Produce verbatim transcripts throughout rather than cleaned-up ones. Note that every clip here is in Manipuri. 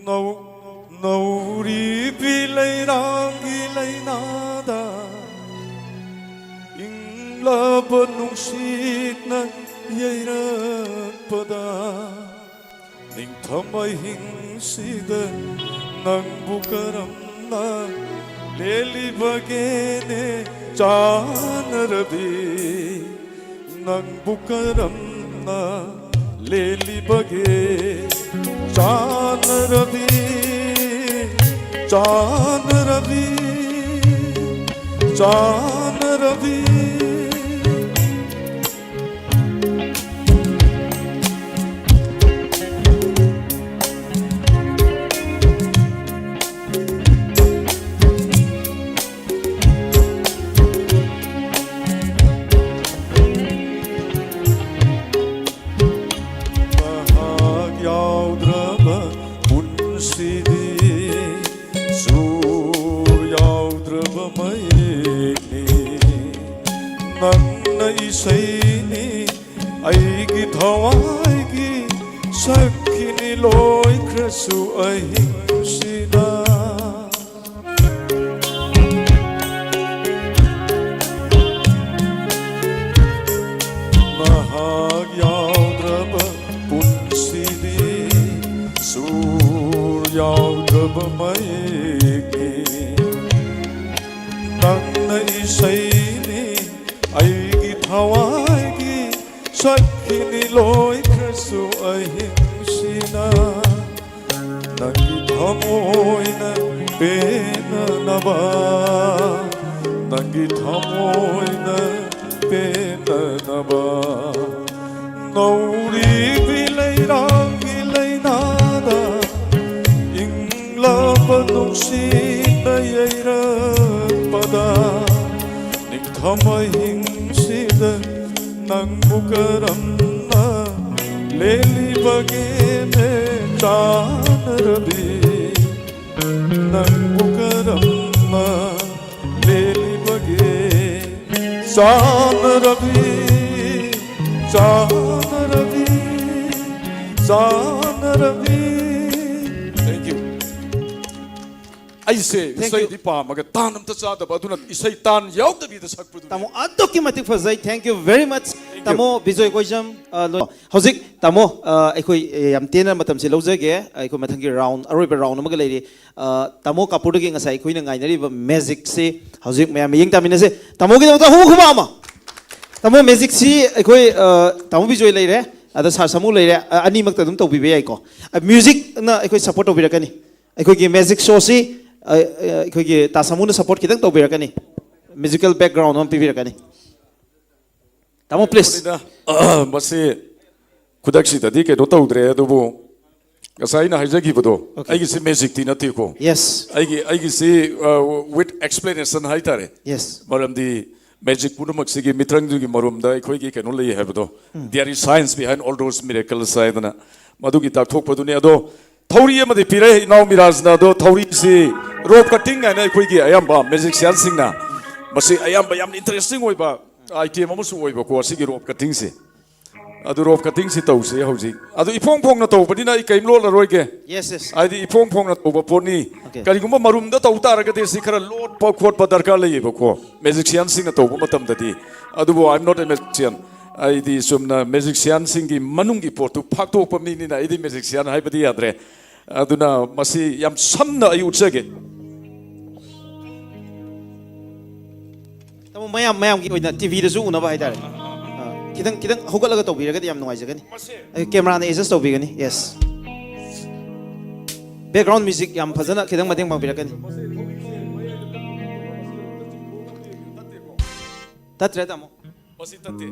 ꯅꯧ-, ꯅꯧꯔꯤꯕꯤ ꯂꯩꯔꯥꯡꯒꯤ ꯂꯩꯅꯥꯗ ꯏꯪꯂꯕ ꯅꯨꯡꯁꯤꯠꯅ ꯌꯩꯔꯛꯄꯗ, ꯅꯤꯡꯊꯝ ꯑꯍꯤꯡꯁꯤꯗ ꯅꯪꯕꯨ ꯀꯔꯝꯅ ꯂꯦꯜꯂꯤꯕꯒꯦꯅꯦ ꯆꯥꯟꯅꯔꯕꯤ? ꯅꯪꯕꯨ ꯀꯔꯝꯅ ꯂꯦꯜꯂꯤꯕꯒꯦ ꯆꯥꯟꯅꯔꯕꯤ? ꯆꯥꯟꯅꯔꯕꯤ, ꯆꯥꯟꯅꯔꯕꯤ꯫ ꯃꯍꯥꯛ ꯌꯥꯎꯗ꯭ꯔꯕ ꯄꯨꯟꯁꯤꯗꯤ ꯁꯨꯔ ꯌꯥꯎꯗ꯭ꯔꯕ ꯃꯌꯦꯛꯅꯤ꯫ ꯅꯪꯅ ꯏꯁꯩꯅꯤ, ꯑꯩꯒꯤ ꯊꯋꯥꯏꯒꯤ ꯁꯛꯈꯤꯅꯤ ꯂꯣꯏꯈ꯭ꯔꯁꯨ ꯑꯍꯤꯡꯁꯤꯗ꯫ ꯃꯍꯥꯛ ꯌꯥꯎꯗ꯭ꯔꯕ ꯄꯨꯟꯁꯤꯗꯤ ꯁꯨꯔ ꯌꯥꯎꯗ꯭ꯔꯕ ꯃꯌꯦꯛꯅꯤ꯫ ꯅꯪꯅ ꯏꯁꯩꯅꯤ, ꯑꯩꯒꯤ ꯊꯋꯥꯏꯒꯤ ꯁꯛꯈꯤꯅꯤ ꯂꯣꯏꯈ꯭ꯔꯁꯨ ꯑꯍꯤꯡꯁꯤꯅ꯫ ꯅꯪꯒꯤ ꯊꯃꯣꯏꯅ ꯄꯦꯟꯅꯅꯕ, ꯅꯪꯒꯤ ꯊꯃꯣꯏꯅ ꯄꯦꯟꯅꯅꯕ꯫ ꯅꯧꯔꯤꯕꯤ ꯂꯩꯔꯥꯡꯒꯤ ꯂꯩꯅꯥꯗ ꯏꯪꯂꯕ ꯅꯨꯡꯁꯤꯠꯅ ꯌꯩꯔꯛꯄꯗ, ꯅꯤꯡꯊꯝ ꯑꯍꯤꯡꯁꯤꯗ ꯅꯪꯕꯨ ꯀꯔꯝꯅ ꯂꯦꯜꯂꯤꯕꯒꯦꯅꯦ ꯆꯥꯟꯅꯔꯕꯤ? ꯅꯪꯕꯨ ꯀꯔꯝꯅ ꯂꯦꯜꯂꯤꯕꯒꯦ ꯆꯥꯟꯅꯔꯕꯤ? ꯆꯥꯟꯅꯔꯕꯤ, ꯆꯥꯟꯅꯔꯕꯤ꯫ Thank ꯑꯩꯁꯦ ꯏꯁꯩꯗꯤ ꯄꯥꯝꯃꯒ ꯇꯥꯟ ꯑꯝꯇ ꯆꯥꯗꯕ, ꯑꯗꯨꯅ ꯏꯁꯩ ꯇꯥꯟ ꯌꯥꯎꯗꯕꯤꯗ ꯁꯛꯄꯗꯨꯅꯤ꯫ ꯇꯥꯃꯣ ꯑꯗꯨꯛꯀꯤ ꯃꯇꯤꯛ ꯐꯖꯩ꯫ Thank you very much꯫ ꯇꯥꯃꯣ ꯕꯤꯖꯣꯏ ꯀꯣꯏꯖꯝ꯫ ꯑ, ꯂꯣ-, ꯍꯧꯖꯤꯛ ꯇꯥꯃꯣ, ꯑ, ꯑꯩꯈꯣꯏ, ꯑ, ꯌꯥꯝ ꯇꯦꯟꯅ ꯃꯇꯝꯁꯦ ꯂꯧꯖꯒꯦ꯫ ꯑꯩꯈꯣꯏ ꯃꯊꯪꯒꯤ ꯔꯥꯎꯟ, ꯑꯔꯣꯏꯕ ꯔꯥꯎꯟ ꯑꯃꯒ ꯂꯩꯔꯤ꯫ ꯑ, ꯇꯥꯃꯣ ꯀꯥꯄꯨꯔꯗꯒꯤ ꯉꯁꯥꯏ ꯑꯩꯈꯣꯏꯅ ꯉꯥꯏꯅꯔꯤꯕ ꯃꯦꯖꯤꯛꯁꯤ ꯍꯧꯖꯤꯛ ꯃꯌꯥꯝ ꯃꯤꯠꯌꯦꯡ ꯇꯥꯃꯤꯟꯅꯁꯦ꯫ ꯇꯥꯃꯣꯒꯤꯗꯃꯛꯇ ꯑꯍꯨꯝ ꯈꯨꯕꯥꯛ ꯑꯃ꯫ ꯇꯥꯃꯣ, ꯃꯦꯖꯤꯛꯁꯤ ꯑꯩꯈꯣꯏ, ꯑ, ꯇꯥꯃꯣ ꯕꯤꯖꯣꯏ ꯂꯩꯔꯦ, ꯑꯗ ꯁꯥꯔ ꯁꯥꯃꯨ ꯂꯩꯔꯦ, ꯑ, ꯑꯅꯤꯃꯛꯇ ꯑꯗꯨꯝ ꯇꯧꯕꯤꯕ ꯌꯥꯏꯀꯣ꯫ ꯑ, ꯃ꯭ꯌꯨꯖꯤꯛꯅ ꯑꯩꯈꯣꯏ ꯁꯄꯣꯔꯠ ꯇꯧꯕꯤꯔꯛꯀꯅꯤ꯫ ꯑꯩꯈꯣꯏꯒꯤ ꯃꯦꯖꯤꯛ ꯁꯣꯁꯤ, ꯑ, ꯑ, ꯑꯩꯈꯣꯏꯒꯤ ꯇꯥ ꯁꯥꯃꯨꯅ ꯁꯄꯣꯔꯠ ꯈꯤꯇꯪ ꯇꯧꯕꯤꯔꯛꯀꯅꯤ꯫ ꯃ꯭ꯌꯨꯖꯤꯀꯦꯜ ꯕꯦꯛꯒ꯭ꯔꯥꯎꯟ ꯑꯃ ꯄꯤꯕꯤꯔꯛꯀꯅꯤ꯫ ꯇꯥꯃꯣ, ꯄ꯭ꯂꯤꯖ꯫ ꯀꯩꯅꯣꯅꯤꯗ, ꯃꯁꯤ ꯈꯨꯗꯛꯁꯤꯗꯗꯤ ꯀꯩꯅꯣ ꯇꯧꯗ꯭ꯔꯦ, ꯑꯗꯨꯕꯨ ꯉꯁꯥꯏ ꯑꯩꯅ ꯍꯥꯏꯖꯈꯤꯕꯗꯣ, Okay. ꯑꯩꯒꯤꯁꯤ ꯃꯦꯖꯤꯛꯇꯤ ꯅꯠꯇꯦꯀꯣ꯫ Yes. ꯑꯩꯒꯤ, ꯑꯩꯒꯤꯁꯤ, ꯑ, with explanation ꯍꯥꯏꯇꯥꯔꯦ꯫ Yes. ꯃꯔꯝꯗꯤ ꯃꯦꯖꯤꯛ ꯄꯨꯝꯅꯃꯛꯁꯤꯒꯤ ꯃꯤꯇ꯭ꯔꯪꯗꯨꯒꯤ ꯃꯔꯨꯝꯗ ꯑꯩꯈꯣꯏꯒꯤ ꯀꯩꯅꯣ ꯂꯩ ꯍꯥꯏꯕꯗꯣ, There is science behind all those miracles ꯍꯥꯏꯗꯅ, ꯃꯗꯨꯒꯤ ꯇꯥꯛꯊꯣꯛꯄꯗꯨꯅꯤ꯫ ꯑꯗꯣ ꯊꯧꯔꯤ ꯑꯃꯗꯤ ꯄꯤꯔꯦ ꯏꯅꯥꯎ ꯃꯤꯔꯥꯖꯅ꯫ ꯑꯗꯣ ꯊꯧꯔꯤꯁꯤ ꯔꯣꯞ ꯀꯠꯇꯤꯡ ꯍꯥꯏꯅ ꯑꯩꯈꯣꯏꯒꯤ ꯑꯌꯥꯝꯕ ꯃꯦꯖꯤꯛꯁꯤꯌꯥꯟꯁꯤꯡꯅ ꯃꯁꯤ ꯑꯌꯥꯝꯕ ꯌꯥꯝꯅ ꯏꯟꯇꯔꯦꯁꯇꯤꯡ ꯑꯣꯏꯕ ꯑꯥꯏꯇꯦꯝ ꯑꯃꯁꯨ ꯑꯣꯏꯕꯀꯣ, ꯑꯁꯤꯒꯤ ꯔꯣꯞ ꯀꯠꯇꯤꯡꯁꯦ꯫ ꯑꯗꯨ ꯔꯣꯞ ꯀꯠꯇꯤꯡꯁꯤ ꯇꯧꯁꯦ ꯍꯧꯖꯤꯛ꯫ ꯑꯗꯨ ꯏꯐꯣꯡ ꯐꯣꯡꯅ ꯇꯧꯕꯅꯤꯅ ꯑꯩ ꯀꯔꯤꯝ ꯂꯣꯠꯂꯔꯣꯏꯒꯦ꯫ Yes, yes. ꯍꯥꯏꯗꯤ ꯏꯐꯣꯡ ꯐꯣꯡꯅ ꯇꯧꯕ ꯄꯣꯠꯅꯤ꯫ Okay. ꯀꯔꯤꯒꯨꯝꯕ ꯃꯔꯨꯝꯗ ꯇꯧ ꯇꯥꯔꯒꯗꯤ ꯁꯤ ꯈꯔ ꯂꯣꯠꯄ ꯈꯣꯠꯄ ꯗꯔꯀꯥꯔ ꯂꯩꯌꯦꯕꯀꯣ, ꯃꯦꯖꯤꯛꯁꯤꯌꯥꯟꯁꯤꯡꯅ ꯇꯧꯕ ꯃꯇꯝꯗꯗꯤ꯫ ꯑꯗꯨꯕꯨ I am not a magician. ꯑꯩꯗꯤ ꯆꯨꯝꯅ ꯃꯦꯖꯤꯛꯁꯤꯌꯥꯟꯁꯤꯡꯒꯤ ꯃꯅꯨꯡꯒꯤ ꯄꯣꯠꯇꯨ ꯐꯥꯛꯇꯣꯛꯄ ꯃꯤꯅꯤꯅ ꯑꯩꯗꯤ ꯃꯦꯖꯤꯛꯁꯤꯌꯥꯟ ꯍꯥꯏꯕꯗꯤ ꯌꯥꯗ꯭ꯔꯦ꯫ ꯑꯗꯨꯅ ꯃꯁꯤ ꯌꯥꯝ ꯁꯝꯅ ꯑꯩ ꯎꯠꯆꯒꯦ꯫ ꯇꯥꯃꯣ, ꯃꯌꯥꯝ, ꯃꯌꯥꯝꯒꯤ ꯑꯣꯏꯅ ꯇꯤꯚꯤꯗꯁꯨ ꯎꯅꯕ ꯍꯥꯏꯇꯥꯔꯦ꯫ ꯑꯥ, ꯈꯤꯇꯪ, ꯈꯤꯇꯪ ꯍꯧꯒꯠꯂꯒ ꯇꯧꯕꯤꯔꯒꯗꯤ ꯌꯥꯝ ꯅꯨꯡꯉꯥꯏꯖꯒꯅꯤ꯫ ꯑꯩ ꯀꯦꯃꯦꯔꯥꯅ ꯑꯦꯗꯖꯁ ꯇꯧꯕꯤꯒꯅꯤ꯫ Yes. Background music ꯌꯥꯝ ꯐꯖꯅ ꯈꯤꯇꯪ ꯃꯇꯦꯡ ꯄꯥꯡꯕꯤꯔꯛꯀꯅꯤ꯫ ꯇꯠꯇ꯭ꯔꯦ, ꯇꯥꯃꯣ꯫ ꯃꯁꯤ ꯇꯠꯇꯦ꯫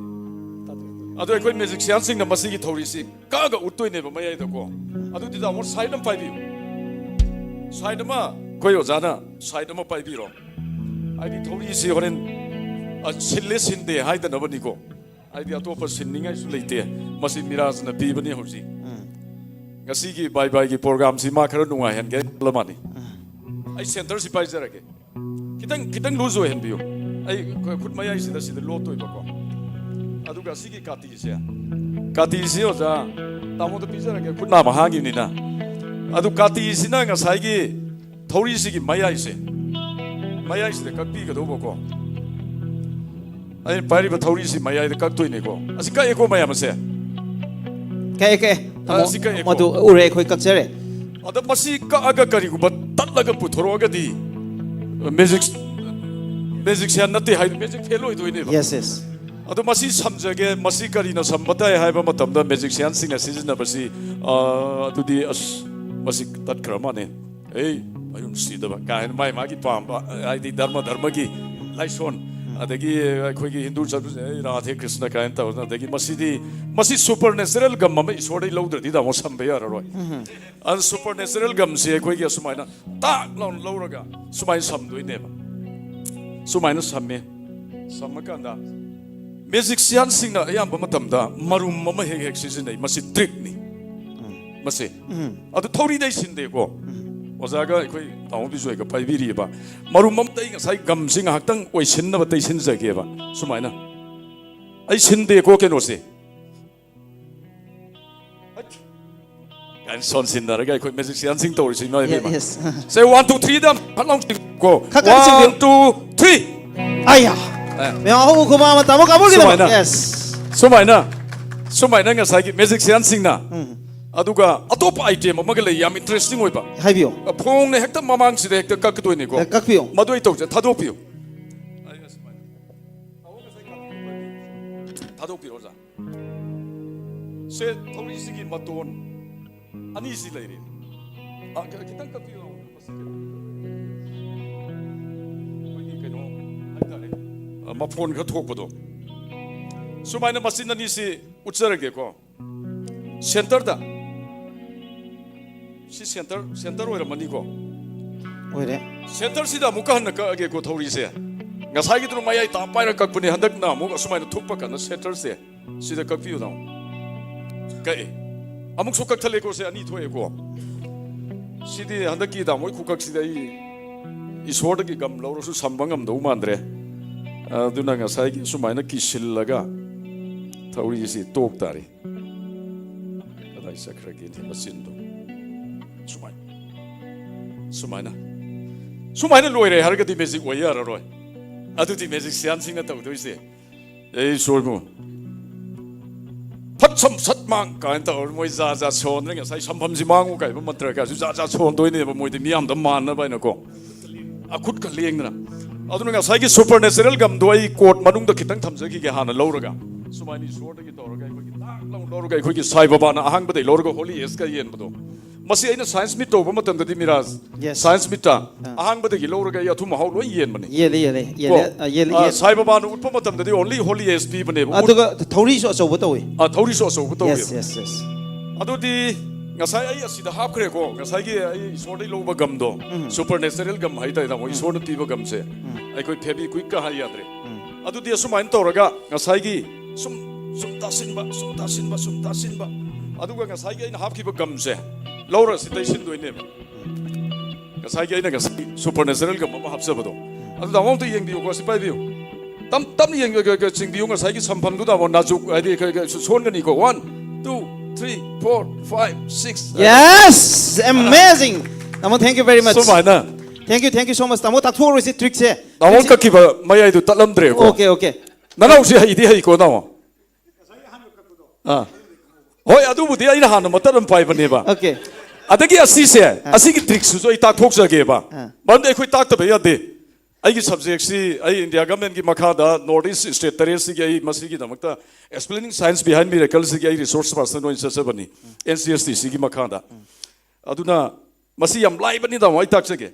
ꯑꯗꯣ ꯑꯩꯈꯣꯏ ꯃꯦꯖꯤꯛꯁꯤꯌꯥꯟꯁꯤꯡꯅ ꯃꯁꯤꯒꯤ ꯊꯧꯔꯤꯁꯤ ꯀꯛꯑꯒ ꯎꯠꯇꯣꯏꯅꯦꯕ ꯃꯌꯥꯏꯗꯀꯣ꯫ ꯑꯗꯨꯗꯤ ꯇꯥꯃꯣ, ꯁꯥꯏꯠ ꯑꯃ ꯄꯥꯏꯕꯤꯌꯨ꯫ ꯁꯥꯏꯠ ꯑꯃ ꯑꯩꯈꯣꯏ ꯑꯣꯖꯥꯅ ꯁꯥꯏꯠ ꯑꯃ ꯄꯥꯏꯕꯤꯔꯣ꯫ ꯍꯥꯏꯗꯤ ꯊꯧꯔꯤꯁꯤ ꯍꯣꯔꯦꯟ, ꯑ, ꯁꯤꯜꯂꯦ ꯁꯤꯟꯗꯦ ꯍꯥꯏꯗꯅꯕꯅꯤꯀꯣ꯫ ꯍꯥꯏꯗꯤ ꯑꯇꯣꯞꯄ ꯁꯤꯟꯅꯤꯡꯉꯥꯏꯁꯨ ꯂꯩꯇꯦ꯫ ꯃꯁꯤ ꯃꯤꯔꯥꯖꯅ ꯄꯤꯕꯅꯤ ꯍꯧꯖꯤꯛ꯫ ꯎꯝ꯫ ꯉꯁꯤꯒꯤ ꯕꯥꯏ ꯕꯥꯏꯒꯤ ꯄ꯭ꯔꯣꯒ꯭ꯔꯥꯝꯁꯤ ꯃꯥ ꯈꯔ ꯅꯨꯡꯉꯥꯏꯍꯟꯒꯦ ꯈꯜꯂ ꯃꯥꯅꯤ꯫ ꯎꯝ꯫ ꯑꯩ ꯁꯦꯟꯇꯔꯁꯤ ꯄꯥꯏꯖꯔꯒꯦ꯫ ꯈꯤꯇꯪ, ꯈꯤꯇꯪ ꯂꯨꯖ ꯑꯣꯏꯍꯟꯕꯤꯌꯨ꯫ ꯑꯩ ꯈꯨꯠ ꯃꯌꯥꯏꯁꯤꯗ, ꯁꯤꯗ ꯂꯣꯠꯇꯣꯏꯕꯀꯣ꯫ ꯑꯗꯨꯒ ꯁꯤꯒꯤ ꯀꯥꯇꯤꯁꯦ, ꯀꯥꯇꯤꯁꯤ ꯑꯣꯖꯥ ꯇꯥꯃꯣꯗ ꯄꯤꯖꯔꯒꯦ, ꯈꯨꯠ ꯅꯥꯝꯃ ꯍꯥꯡꯉꯤꯕꯅꯤꯅ꯫ ꯑꯗꯨ ꯀꯥꯇꯤꯁꯤꯅ ꯉꯁꯥꯏꯒꯤ ꯊꯧꯔꯤꯁꯤꯒꯤ ꯃꯌꯥꯏꯁꯦ, ꯃꯌꯥꯏꯁꯤꯗ ꯀꯛꯄꯤꯒꯗꯧꯕꯀꯣ꯫ ꯑꯩꯅ ꯄꯥꯏꯔꯤꯕ ꯊꯧꯔꯤꯁꯤ ꯃꯌꯥꯏꯗ ꯀꯛꯇꯣꯏꯅꯦꯀꯣ꯫ ꯑꯁꯤ ꯀꯛꯑꯦꯀꯣ, ꯃꯌꯥꯝ ꯑꯁꯦ꯫ ꯀꯛꯑꯦ, ꯀꯛꯑꯦ꯫ ꯇꯥꯃꯣ, ꯑꯁꯤ ꯀꯛꯑꯦꯀꯣ꯫ ꯃꯗꯨ ꯎꯔꯦ, ꯑꯩꯈꯣꯏ ꯀꯛꯆꯔꯦ꯫ ꯑꯗ ꯃꯁꯤ ꯀꯛꯑꯒ ꯀꯔꯤꯒꯨꯝꯕ ꯇꯠꯂꯒ ꯄꯨꯊꯣꯔꯛꯑꯒꯗꯤ, ꯃꯦꯖꯤꯛ, ꯃꯦꯖꯤꯛꯁꯤꯌꯥꯟ ꯅꯠꯇꯦ ꯍꯥꯏꯗꯤ, ꯃꯦꯖꯤꯛ ꯐꯦꯜ ꯑꯣꯏꯗꯣꯏꯅꯦꯕ꯫ Yes, yes. ꯑꯗꯣ ꯃꯁꯤ ꯁꯝꯖꯒꯦ, ꯃꯁꯤ ꯀꯔꯤꯅ ꯁꯝꯕ ꯇꯥꯏ ꯍꯥꯏꯕ ꯃꯇꯝꯗ, ꯃꯦꯖꯤꯛꯁꯤꯌꯥꯟꯁꯤꯡꯅ ꯁꯤꯖꯤꯟꯅꯕꯁꯤ, ꯑꯥ, ꯑꯗꯨꯗꯤ ꯑꯁ, ꯃꯁꯤ ꯇꯠꯈ꯭ꯔ ꯃꯥꯅꯦ, ꯑꯩ ꯃꯌꯨꯝ ꯁꯤꯗꯕ ꯀꯥꯏꯅ ꯃꯥꯏ ꯃꯥꯒꯤ ꯄꯥꯝꯕ, ꯍꯥꯏꯗꯤ ꯙꯔꯃ ꯙꯔꯃꯒꯤ ꯂꯥꯏꯁꯣꯟ, ꯑꯗꯒꯤ ꯑꯩꯈꯣꯏꯒꯤ ꯍꯤꯟꯗꯨ ꯆꯠꯄꯁꯦ ꯑꯩ ꯔꯥꯙꯦ ꯀ꯭ꯔꯤꯁꯅ ꯀꯥꯏꯅ ꯇꯧꯗꯅ, ꯑꯗꯒꯤ ꯃꯁꯤꯗꯤ, ꯃꯁꯤ ꯁꯨꯄꯔ ꯅꯦꯆꯔꯦꯜ ꯒꯝ ꯑꯃ ꯏꯁꯣꯔꯗꯩ ꯂꯧꯗ꯭ꯔꯗꯤ, ꯇꯥꯃꯣ, ꯁꯝꯕ ꯌꯥꯔꯔꯣꯏ꯫ ꯑꯗꯨ ꯁꯨꯄꯔ ꯅꯦꯆꯔꯦꯜ ꯒꯝꯁꯦ ꯑꯩꯈꯣꯏꯒꯤ ꯑꯁꯨꯃꯥꯏꯅ ꯇꯥꯛ ꯂꯥꯎꯅ ꯂꯧꯔꯒ ꯁꯨꯃꯥꯏꯅ ꯁꯝꯗꯣꯏꯅꯦꯕ꯫ ꯁꯨꯃꯥꯏꯅ ꯁꯝꯃꯦ꯫ ꯁꯝꯃꯀꯥꯟꯗ ꯃꯦꯖꯤꯛꯁꯤꯌꯥꯟꯁꯤꯡꯅ ꯑꯌꯥꯝꯕ ꯃꯇꯝꯗ ꯃꯔꯨꯝ ꯑꯃ ꯍꯦꯛ ꯍꯦꯛ ꯁꯤꯖꯤꯟꯅꯩ꯫ ꯃꯁꯤ ꯇ꯭ꯔꯤꯛꯅꯤ꯫ ꯃꯁꯤ꯫ ꯑꯗꯨ ꯊꯧꯔꯤꯗꯩ ꯁꯤꯟꯗꯦꯀꯣ꯫ ꯑꯣꯖꯥꯒ ꯑꯩꯈꯣꯏ ꯇꯥꯃꯣ ꯕꯤꯖꯣꯏꯒ ꯄꯥꯏꯕꯤꯔꯤꯕ ꯃꯔꯨꯝ ꯑꯃꯗ ꯑꯩ ꯉꯁꯥꯏ ꯒꯝꯁꯤ ꯉꯥꯏꯍꯥꯛꯇꯪ ꯑꯣꯏꯁꯤꯟꯅꯕ ꯇꯩꯁꯤꯟꯖꯒꯦꯕ꯫ ꯁꯨꯃꯥꯏꯅ꯫ ꯑꯩ ꯁꯤꯟꯗꯦꯀꯣ ꯀꯩꯅꯣꯁꯦ꯫ ꯀꯥꯏꯅ ꯁꯣꯟꯁꯤꯟꯅꯔꯒ ꯑꯩꯈꯣꯏ ꯃꯦꯖꯤꯛꯁꯤꯌꯥꯟꯁꯤꯡ ꯇꯧꯔꯤꯁꯤ, ꯏꯃꯥ ꯏꯕꯦꯝꯃ꯫ Yes. ꯁꯦ, ꯋꯥꯟ, ꯇꯨ, ꯊ꯭ꯔꯤꯗ ꯐꯠ ꯂꯥꯎ ꯀꯣ꯫ ꯈꯔ ꯀꯟꯅ ꯁꯤꯟꯕꯤꯌꯨ꯫ One, two, three. ꯑꯌꯥ꯫ ꯑꯦ꯫ ꯃꯌꯥꯝ ꯍꯧꯕ ꯈꯨꯕꯥꯛ ꯑꯃ ꯇꯥꯃꯣ ꯀꯥꯡꯕꯨꯒꯤꯗꯃꯛ꯫ ꯁꯨꯃꯥꯏꯅ꯫ Yes. ꯁꯨꯃꯥꯏꯅ, ꯁꯨꯃꯥꯏꯅ ꯉꯁꯥꯏꯒꯤ ꯃꯦꯖꯤꯛꯁꯤꯌꯥꯟꯁꯤꯡꯅ, ꯑꯗꯨꯒ ꯑꯇꯣꯞꯄ ꯑꯥꯏꯇꯦꯝ ꯑꯃꯒ ꯂꯩ, ꯌꯥꯝ ꯏꯟꯇꯔꯦꯁꯇꯤꯡ ꯑꯣꯏꯕ꯫ ꯍꯥꯏꯕꯤꯌꯨ꯫ ꯐꯣꯡꯅ ꯍꯦꯛꯇ ꯃꯃꯥꯡꯁꯤꯗ ꯍꯦꯛꯇ ꯀꯛꯀꯗꯣꯏꯅꯤꯀꯣ꯫ ꯑꯦ, ꯀꯛꯄꯤꯌꯨ꯫ ꯃꯗꯨ ꯑꯩ ꯇꯧꯖ-, ꯊꯥꯗꯣꯛꯄꯤꯌꯨ꯫ ꯊꯥꯗꯣꯛꯄꯤꯔꯣ, ꯑꯣꯖꯥ꯫ ꯁꯦ, ꯊꯧꯔꯤꯁꯤꯒꯤ ꯃꯇꯣꯟ ꯑꯅꯤꯁꯤ ꯂꯩꯔꯦ꯫ ꯑ, ꯈꯤ-, ꯈꯤꯇꯪ ꯀꯛꯄꯤꯌꯨ꯫ ꯃꯁꯤ ꯀꯩꯅꯣ, ꯑꯩꯈꯣꯏꯒꯤ ꯀꯩꯅꯣ ꯍꯥꯏꯇꯥꯔꯦ, ꯑ, ꯃꯐꯣꯟ ꯈꯔ ꯊꯣꯛꯄꯗꯣ꯫ ꯁꯨꯃꯥꯏꯅ ꯃꯆꯤꯟ ꯑꯅꯤꯁꯤ ꯎꯠꯆꯔꯒꯦꯀꯣ꯫ ꯁꯦꯟꯇꯔꯗ꯫ C centre, centre ꯑꯣꯏꯔꯝꯃꯅꯤꯀꯣ꯫ ꯑꯣꯏꯔꯦ꯫ ꯁꯦꯟꯇꯔꯁꯤꯗ ꯑꯃꯨꯛꯀ ꯍꯟꯅ ꯀꯛꯑꯒꯦꯀꯣ ꯊꯧꯔꯤꯁꯦ꯫ ꯉꯁꯥꯏꯒꯤꯗꯨꯅ ꯃꯌꯥꯏ ꯇꯥ ꯄꯥꯏꯔ ꯀꯛꯄꯅꯦ, ꯍꯟꯗꯛꯅ ꯑꯃꯨꯛ ꯑꯁꯨꯃꯥꯏꯅ ꯊꯨꯞꯄ ꯀꯥꯟꯗ ꯁꯦꯟꯇꯔꯁꯦ ꯁꯤꯗ ꯀꯛꯄꯤꯌꯨ ꯇꯥꯃꯣ꯫ ꯀꯛꯑꯦ꯫ ꯑꯃꯨꯛꯁꯨ ꯀꯛꯊꯠꯂꯦꯀꯣ, ꯁꯦ ꯑꯅꯤ ꯊꯣꯛꯑꯦꯀꯣ꯫ ꯁꯤꯗꯤ ꯍꯟꯗꯛꯀꯤ ꯇꯥꯃꯣꯒꯤ ꯈꯨꯀꯛꯁꯤꯗ ꯑꯩ ꯏꯁꯣꯔꯗꯒꯤ ꯒꯝ ꯂꯧꯔꯁꯨ ꯁꯝꯕ ꯉꯝꯗꯧ ꯃꯥꯟꯗ꯭ꯔꯦ꯫ ꯑꯗꯨꯅ ꯉꯁꯥꯏꯒꯤ ꯁꯨꯃꯥꯏꯅ ꯀꯤꯁꯤꯜꯂꯒ ꯊꯧꯔꯤꯁꯤ ꯇꯣꯛ ꯇꯥꯔꯦ꯫ ꯀꯗꯥꯏ ꯆꯠꯈ꯭ꯔꯒꯦꯅꯦ ꯃꯆꯤꯟꯗꯣ? ꯁꯨꯃꯥꯏꯅ꯫ ꯁꯨꯃꯥꯏꯅ꯫ ꯁꯨꯃꯥꯏꯅ ꯂꯣꯏꯔꯦ ꯍꯥꯏꯔꯒꯗꯤ ꯃꯦꯖꯤꯛ ꯑꯣꯏ ꯌꯥꯔꯔꯣꯏ꯫ ꯑꯗꯨꯗꯤ ꯃꯦꯖꯤꯛꯁꯤꯌꯥꯟꯁꯤꯡꯅ ꯇꯧꯗꯣꯏꯁꯦ, ꯑꯩ ꯏꯁꯣꯔꯕꯨ ꯐꯠ ꯁꯝ ꯁꯠ ꯃꯥꯡ ꯀꯥꯏꯅ ꯇꯧꯔ ꯃꯣꯏ ꯖꯥ ꯖꯥ ꯁꯣꯟꯗꯅ ꯉꯁꯥꯏ ꯁꯝꯐꯝꯁꯤ ꯃꯥꯡꯉꯨ ꯀꯥꯏꯕ ꯃꯟꯇ꯭ꯔ ꯀꯥꯏꯁꯨ ꯖꯥ ꯖꯥ ꯁꯣꯟꯗꯣꯏꯅꯦꯕ ꯃꯣꯏꯗꯤ ꯃꯤꯌꯥꯝꯗ ꯃꯥꯟꯅꯕ ꯍꯥꯏꯅꯀꯣ꯫ ꯑꯈꯨꯠꯀ ꯂꯦꯡꯗꯅ꯫ ꯑꯗꯨꯅ ꯉꯁꯥꯏꯒꯤ ꯁꯨꯄꯔ ꯅꯦꯆꯔꯦꯜ ꯒꯝꯗꯣ ꯑꯩ ꯀꯣꯔꯠ ꯃꯅꯨꯡꯗ ꯈꯤꯇꯪ ꯊꯝꯖꯈꯤꯒꯦ ꯍꯥꯟꯅ ꯂꯧꯔꯒ꯫ ꯁꯨꯃꯥꯏꯅ ꯏꯁꯣꯔꯗꯒꯤ ꯇꯧꯔꯒ ꯑꯩꯈꯣꯏꯒꯤ ꯇꯥꯛ ꯂꯥꯎ ꯂꯧꯔꯒ ꯑꯩꯈꯣꯏꯒꯤ ꯁꯥꯏ ꯕꯕꯥꯅ ꯑꯍꯥꯡꯕꯗꯒꯤ ꯂꯧꯔꯒ ꯍꯣꯂꯤ ꯑꯦꯁꯀ ꯌꯦꯟꯕꯗꯣ꯫ ꯃꯁꯤ ꯑꯩꯅ ꯁꯥꯏꯟꯁ ꯃꯤꯠ ꯇꯧꯕ ꯃꯇꯝꯗꯗꯤ ꯃꯤꯔꯥꯖ, Yes. ꯁꯥꯏꯟꯁ ꯃꯤꯠꯇ ꯑꯥ꯫ ꯑꯍꯥꯡꯕꯗꯒꯤ ꯂꯧꯔꯒ ꯑꯩ ꯑꯊꯨꯝ ꯑꯍꯥꯎ ꯂꯣꯏ ꯌꯦꯟꯕꯅꯦ꯫ ꯌꯦꯜꯂꯦ, ꯌꯦꯜꯂꯦ, ꯀꯣ? ꯌꯦꯜꯂꯦ, ꯑ, ꯌꯦꯜꯂꯦ, ꯑ, ꯌꯦꯜꯂꯦ꯫ ꯁꯥꯏ ꯕꯕꯥꯅ ꯎꯠꯄ ꯃꯇꯝꯗꯗꯤ only holy ash ꯄꯤꯕꯅꯦꯕ꯫ ꯑꯗꯨꯒ ꯊꯧꯔꯤꯁꯨ ꯑꯆꯧꯕ ꯇꯧꯏ꯫ ꯑ, ꯊꯧꯔꯤꯁꯨ ꯑꯆꯧꯕ ꯇꯧꯏ꯫ Yes, yes, yes. ꯑꯗꯨꯗꯤ ꯉꯁꯥꯏ ꯑꯩ ꯑꯁꯤꯗ ꯍꯥꯞꯈ꯭ꯔꯦꯀꯣ, ꯉꯁꯥꯏꯒꯤ ꯑꯩ ꯏꯁꯣꯔꯗꯩ ꯂꯧꯕ ꯒꯝꯗꯣ, ꯎꯝ꯫ Supernatural gum ꯍꯥꯏꯇꯥꯔꯦ, ꯇꯥꯃꯣ, ꯎꯝ꯫ ꯏꯁꯣꯔꯅ ꯄꯤꯕ ꯒꯝꯁꯦ꯫ ꯎꯝ꯫ ꯑꯩꯈꯣꯏ ꯐꯦꯕꯤ ꯀ꯭ꯋꯤꯛꯀ ꯍꯥꯏ ꯌꯥꯗ꯭ꯔꯦ꯫ ꯎꯝ꯫ ꯑꯗꯨꯗꯤ ꯑꯁꯨꯃꯥꯏꯅ ꯇꯧꯔꯒ ꯉꯁꯥꯏꯒꯤ ꯁꯨꯝ, ꯁꯨꯝ ꯇꯥꯁꯤꯟꯕ, ꯁꯨꯝ ꯇꯥꯁꯤꯟꯕ, ꯁꯨꯝ ꯇꯥꯁꯤꯟꯕ, ꯑꯗꯨꯒ ꯉꯁꯥꯏꯒꯤ ꯑꯩꯅ ꯍꯥꯞꯈꯤꯕ ꯒꯝꯁꯦ ꯂꯧꯔ ꯁꯤ ꯇꯩꯁꯤꯟꯗꯣꯏꯅꯦꯕ꯫ ꯉꯁꯥꯏꯒꯤ ꯑꯩꯅ ꯉꯁꯥꯏ supernatural gum ꯑꯃ ꯍꯥꯞꯆꯕꯗꯣ, ꯑꯗꯨ ꯇꯥꯃꯣ ꯑꯝꯇ ꯌꯦꯡꯕꯤꯌꯨꯀꯣ, ꯁꯤ ꯄꯥꯏꯕꯤꯌꯨ꯫ ꯇꯞ ꯇꯞꯅ ꯌꯦꯡ-, ꯆꯤꯡꯕꯤꯌꯨ꯫ ꯉꯁꯥꯏꯒꯤ ꯁꯝꯐꯝꯗꯨꯗ ꯑꯃꯨꯛ ꯅꯥꯖꯨꯛ ꯍꯥꯏꯗꯤ ꯀ-, ꯀ-, ꯁꯣꯟꯒꯅꯤꯀꯣ꯫ One, two, three, four, five, six. Yes, amazing. ꯇꯥꯃꯣ, thank you very much. ꯁꯨꯃꯥꯏꯅ꯫ Thank you, thank you so much. ꯇꯥꯃꯣ, ꯇꯥꯛꯊꯣꯛꯑꯔꯣꯏꯁꯤ ꯇ꯭ꯔꯤꯛꯁꯦ꯫ ꯇꯥꯃꯣ ꯀꯛꯈꯤꯕ ꯃꯌꯥꯏꯗꯨ ꯇꯠꯂꯝꯗ꯭ꯔꯦꯀꯣ꯫ Okay, okay. ꯅꯅꯥꯎꯁꯤ ꯍꯩꯗꯤ ꯍꯩꯀꯣ, ꯇꯥꯃꯣ꯫ ꯑꯥ꯫ ꯍꯣꯏ, ꯑꯗꯨꯕꯨꯗꯤ ꯑꯩꯅ ꯍꯥꯟꯅ ꯃꯇꯠ ꯑꯃ ꯄꯥꯏꯕꯅꯦꯕ꯫ Okay. ꯑꯗꯒꯤ ꯑꯁꯤꯁꯦ, ꯑꯥ꯫ ꯑꯁꯤꯒꯤ ꯇ꯭ꯔꯤꯛꯁꯤꯁꯨ ꯑꯩ ꯇꯥꯛꯊꯣꯛꯆꯒꯦꯕ꯫ ꯑꯥ꯫ ꯃꯔꯝꯗꯤ ꯑꯩꯈꯣꯏ ꯇꯥꯛꯇꯕ ꯌꯥꯗꯦ꯫ ꯑꯩꯒꯤ ꯁꯕꯖꯦꯛꯁꯤ ꯑꯩ ꯏꯟꯗꯤꯌꯥ ꯒꯃꯦꯟꯒꯤ ꯃꯈꯥꯗ ꯅꯣꯔꯠ ꯏꯁ ꯁ꯭ꯇꯦꯠ ꯇꯔꯦꯠꯁꯤꯒꯤ ꯑꯩ ꯃꯁꯤꯒꯤꯗꯃꯛꯇ Explaining Science Behind Miracleꯁꯤꯒꯤ ꯑꯩ ꯔꯤꯁꯣꯔꯁ ꯄꯥꯔꯁꯟ ꯑꯣꯏꯅ ꯆꯠꯆꯕꯅꯤ, ꯑꯦꯟ ꯁꯤ ꯑꯦꯁ ꯇꯤ ꯁꯤꯒꯤ ꯃꯈꯥꯗ꯫ ꯑꯗꯨꯅ ꯃꯁꯤ ꯌꯥꯝ ꯂꯥꯏꯕꯅꯤ, ꯇꯥꯃꯣ, ꯑꯩ ꯇꯥꯛꯆꯒꯦ꯫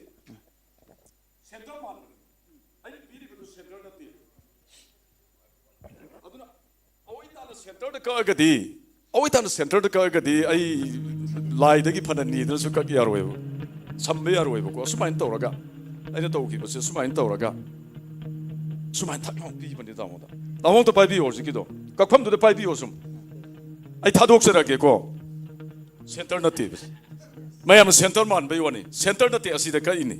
ꯁꯦꯟꯇꯔ ꯃꯥꯟꯕꯅꯤ꯫ ꯑꯩꯅ ꯄꯤꯔꯤꯕꯗꯨ ꯁꯦꯟꯇꯔ ꯅꯠꯇꯦ꯫ ꯑꯗꯨꯅ ꯑꯋꯣꯏ ꯇꯥꯅ ꯁꯦꯟꯇꯔꯗ ꯀꯛꯑꯒꯗꯤ, ꯑꯋꯣꯏ ꯇꯥꯅ ꯁꯦꯟꯇꯔꯗ ꯀꯛꯑꯒꯗꯤ ꯑꯩ ꯂꯥꯏꯗꯒꯤ ꯐꯅ ꯅꯤꯗꯅꯁꯨ ꯀꯛ ꯌꯥꯔꯣꯏꯕ, ꯁꯝꯕ ꯌꯥꯔꯣꯏꯕꯀꯣ꯫ ꯑꯁꯨꯃꯥꯏꯅ ꯇꯧꯔꯒ, ꯑꯩꯅ ꯇꯧꯈꯤꯕꯁꯦ ꯁꯨꯃꯥꯏꯅ ꯇꯧꯔꯒ, ꯁꯨꯃꯥꯏꯅ ꯊꯛ ꯂꯥꯎ ꯄꯤꯕꯅꯦ ꯇꯥꯃꯣꯗ꯫ ꯇꯥꯃꯣ ꯑꯝꯇ ꯄꯥꯏꯕꯤꯌꯣ ꯍꯧꯖꯤꯛꯀꯤꯗꯣ, ꯀꯛꯐꯝꯗꯨꯗ ꯄꯥꯏꯕꯤꯌꯣ ꯁꯨꯝ꯫ ꯑꯩ ꯊꯥꯗꯣꯛꯆꯔꯛꯀꯦꯀꯣ꯫ ꯁꯦꯟꯇꯔ ꯅꯠꯇꯦ꯫ ꯃꯌꯥꯝꯅ ꯁꯦꯟꯇꯔ ꯃꯥꯟꯕꯩ ꯋꯥꯅꯤ, ꯁꯦꯟꯇꯔ ꯅꯠꯇꯦ, ꯑꯁꯤꯗ ꯀꯛꯏꯅꯤ꯫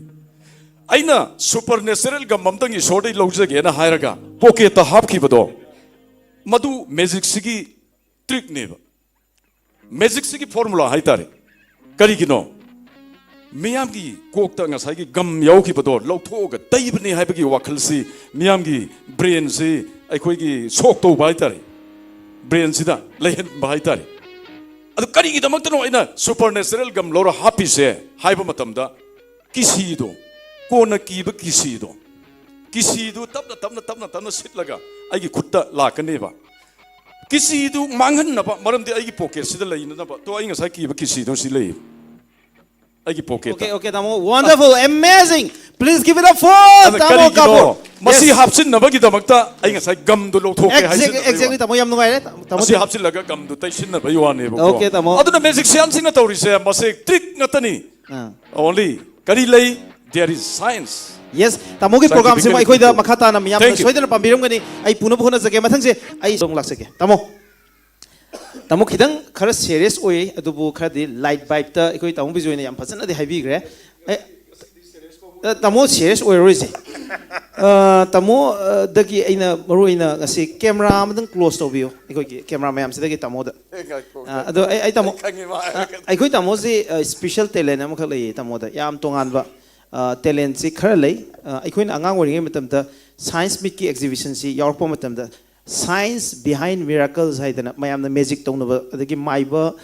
ꯑꯩꯅ supernatural gum ꯑꯝꯇꯪ ꯏꯁꯣꯔꯗꯩ ꯂꯧꯖꯒꯦꯅ ꯍꯥꯏꯔꯒ ꯄꯣꯀꯦꯠꯇ ꯍꯥꯞꯈꯤꯕꯗꯣ, ꯃꯗꯨ ꯃꯦꯖꯤꯛꯁꯤꯒꯤ ꯇ꯭ꯔꯤꯛꯅꯦꯕ, ꯃꯦꯖꯤꯛꯁꯤꯒꯤ ꯐꯣꯔꯃꯨꯂꯥ ꯍꯥꯏꯇꯥꯔꯦ꯫ ꯀꯔꯤꯒꯤꯅꯣ? ꯃꯤꯌꯥꯝꯒꯤ ꯀꯣꯛꯇ ꯉꯁꯥꯏꯒꯤ ꯒꯝ ꯌꯥꯎꯈꯤꯕꯗꯣ ꯂꯧꯊꯣꯛꯑꯒ ꯇꯩꯕꯅꯤ ꯍꯥꯏꯕꯒꯤ ꯋꯥꯈꯜꯁꯤ ꯃꯤꯌꯥꯝꯒꯤ ꯕ꯭ꯔꯦꯟꯁꯤ ꯑꯩꯈꯣꯏꯒꯤ ꯁꯣꯛ ꯇꯧꯕ ꯍꯥꯏꯇꯥꯔꯦ, ꯕ꯭ꯔꯦꯟꯁꯤꯗ ꯂꯩꯍꯟꯕ ꯍꯥꯏꯇꯥꯔꯦ꯫ ꯑꯗꯨ ꯀꯔꯤꯒꯤꯗꯃꯛꯇꯅꯣ ꯑꯩꯅ ꯁꯨꯄꯔ ꯅꯦꯆꯔꯦꯜ ꯒꯝ ꯂꯧꯔ ꯍꯥꯞꯄꯤꯁꯦ ꯍꯥꯏꯕ ꯃꯇꯝꯗ, ꯀꯤꯁꯤꯗꯣ, ꯀꯣꯟꯅ ꯀꯤꯕ ꯀꯤꯁꯤꯗꯣ, ꯀꯤꯁꯤꯗꯨ ꯇꯞꯅ ꯇꯞꯅ ꯇꯞꯅ ꯇꯞꯅ ꯁꯤꯠꯂꯒ ꯑꯩꯒꯤ ꯈꯨꯠꯇ ꯂꯥꯛꯀꯅꯦꯕ꯫ ꯀꯤꯁꯤꯗꯨ ꯃꯥꯡꯍꯟꯅꯕ, ꯃꯔꯝꯗꯤ ꯑꯩꯒꯤ ꯄꯣꯀꯦꯠꯁꯤꯗ ꯂꯩꯅꯅꯕ꯫ ꯇꯣ, ꯑꯩ ꯉꯁꯥꯏ ꯀꯤꯕ ꯀꯤꯁꯤꯗꯣ ꯁꯤ ꯂꯩ, ꯑꯩꯒꯤ ꯄꯣꯀꯦꯠꯇ꯫ Okay, okay, ꯇꯥꯃꯣ. Wonderful, amazing. Please give it up for ꯑꯗ ꯇꯥꯃꯣ ꯀꯔꯤꯒꯤꯅꯣ ꯀꯥꯄꯨꯔ. ꯃꯁꯤ Yes. ꯍꯥꯞꯆꯤꯟꯅꯕꯒꯤꯗꯃꯛꯇ ꯑꯩ ꯉꯁꯥꯏ ꯒꯝꯗꯣ ꯂꯧꯊꯣꯛꯀꯦ Exactly, ꯍꯥꯏꯖꯤꯟꯅꯕꯒꯤ exactly, ꯋꯥꯅꯤ꯫ ꯇꯥꯃꯣ, ꯌꯥꯝ ꯅꯨꯡꯉꯥꯏꯔꯦ. ꯇꯥꯃꯣ, ꯃꯁꯤ ꯍꯥꯞꯆꯤꯜꯂꯒ ꯒꯝꯗꯣ ꯇꯩꯁꯤꯟꯅꯕꯒꯤ ꯋꯥꯅꯦꯕꯀꯣ꯫ Okay, ꯇꯥꯃꯣ. ꯑꯗꯨꯅ ꯃꯦꯖꯤꯛꯁꯤꯌꯥꯟꯁꯤꯡꯅ ꯇꯧꯔꯤꯁꯦ ꯃꯁꯤ ꯇ꯭ꯔꯤꯛ ꯉꯥꯛꯇꯅꯤ꯫ ꯑꯥ. Only ꯀꯔꯤ ꯂꯩ? There is science. Yes, ꯇꯥꯃꯣꯒꯤ Scientific ꯄ꯭ꯔꯣꯒꯥꯝꯁꯤꯃ ꯑꯩꯈꯣꯏꯗ ꯇꯧꯕ꯫ ꯃꯈꯥ ꯇꯥꯅ ꯃꯤꯌꯥꯝꯅ Thank you. ꯁꯣꯏꯗꯅ ꯄꯥꯝꯕꯤꯔꯝꯒꯅꯤ. ꯑꯩ ꯄꯨꯅꯕ ꯍꯣꯠꯅꯖꯒꯦ. ꯃꯊꯪꯁꯦ ꯑꯩ ꯑꯗꯨꯝ ꯂꯥꯛꯆꯒꯦ, ꯇꯥꯃꯣ. ꯇꯥꯃꯣ, ꯈꯤꯇꯪ ꯈꯔ ꯁꯦꯔꯤꯌꯁ ꯑꯣꯏ, ꯑꯗꯨꯕꯨ ꯈꯔꯗꯤ ꯂꯥꯏꯠ ꯚꯥꯏꯞꯇ ꯑꯩꯈꯣꯏ ꯇꯥꯃꯣ ꯕꯤꯖꯣꯏꯅ ꯌꯥꯝ ꯐꯖꯅꯗꯤ ꯍꯥꯏꯕꯤꯈ꯭ꯔꯦ. ꯑꯦ, ꯑ, ꯇꯥꯃꯣ, ꯁꯦꯔꯤꯌꯁ ꯑꯣꯏꯔꯔꯣꯏꯁꯦ. ꯑ, ꯇꯥꯃꯣ, ꯑ, ꯗꯒꯤ ꯑꯩꯅ ꯃꯔꯨ ꯑꯣꯏꯅ ꯉꯁꯤ ꯀꯦꯃꯦꯔꯥ ꯑꯃꯗꯪ ꯀ꯭ꯂꯣꯖ ꯇꯧꯕꯤꯌꯨ, ꯑꯩꯈꯣꯏꯒꯤ ꯀꯦꯃꯦꯔꯥ ꯃꯌꯥꯝꯁꯤꯗꯒꯤ ꯇꯥꯃꯣꯗ. ꯉꯥꯏꯈꯣ, ꯑ, ꯑꯗꯣ ꯑꯩ, ꯑꯩ ꯇꯥꯃꯣ, ꯈꯪꯉꯤ ꯃꯥ ꯑ, ꯑꯩꯈꯣꯏ ꯇꯥꯃꯣꯁꯤ, ꯑ, ꯁ꯭ꯄꯤꯁꯦꯜ ꯇꯦꯂꯦꯟ ꯑꯃꯈꯛ ꯂꯩꯌꯦ ꯇꯥꯃꯣꯗ, ꯌꯥꯝ ꯇꯣꯉꯥꯟꯕ, ꯑ, ꯇꯦꯂꯦꯟꯁꯤ ꯈꯔ ꯂꯩ. ꯑ, ꯑꯩꯈꯣꯏꯅ ꯑꯉꯥꯡ ꯑꯣꯏꯔꯤꯉꯩ ꯃꯇꯝꯗ ꯁꯥꯏꯟꯁ ꯃꯤꯠꯀꯤ ꯑꯦꯛꯖꯤꯕꯤꯁꯟꯁꯤ ꯌꯥꯎꯔꯛꯄ ꯃꯇꯝꯗ, Science Behind Miracles ꯍꯥꯏꯗꯅ ꯃꯌꯥꯝꯅ ꯃꯦꯖꯤꯛ ꯇꯧꯅꯕ, ꯑꯗꯒꯤ ꯃꯥꯏꯕ,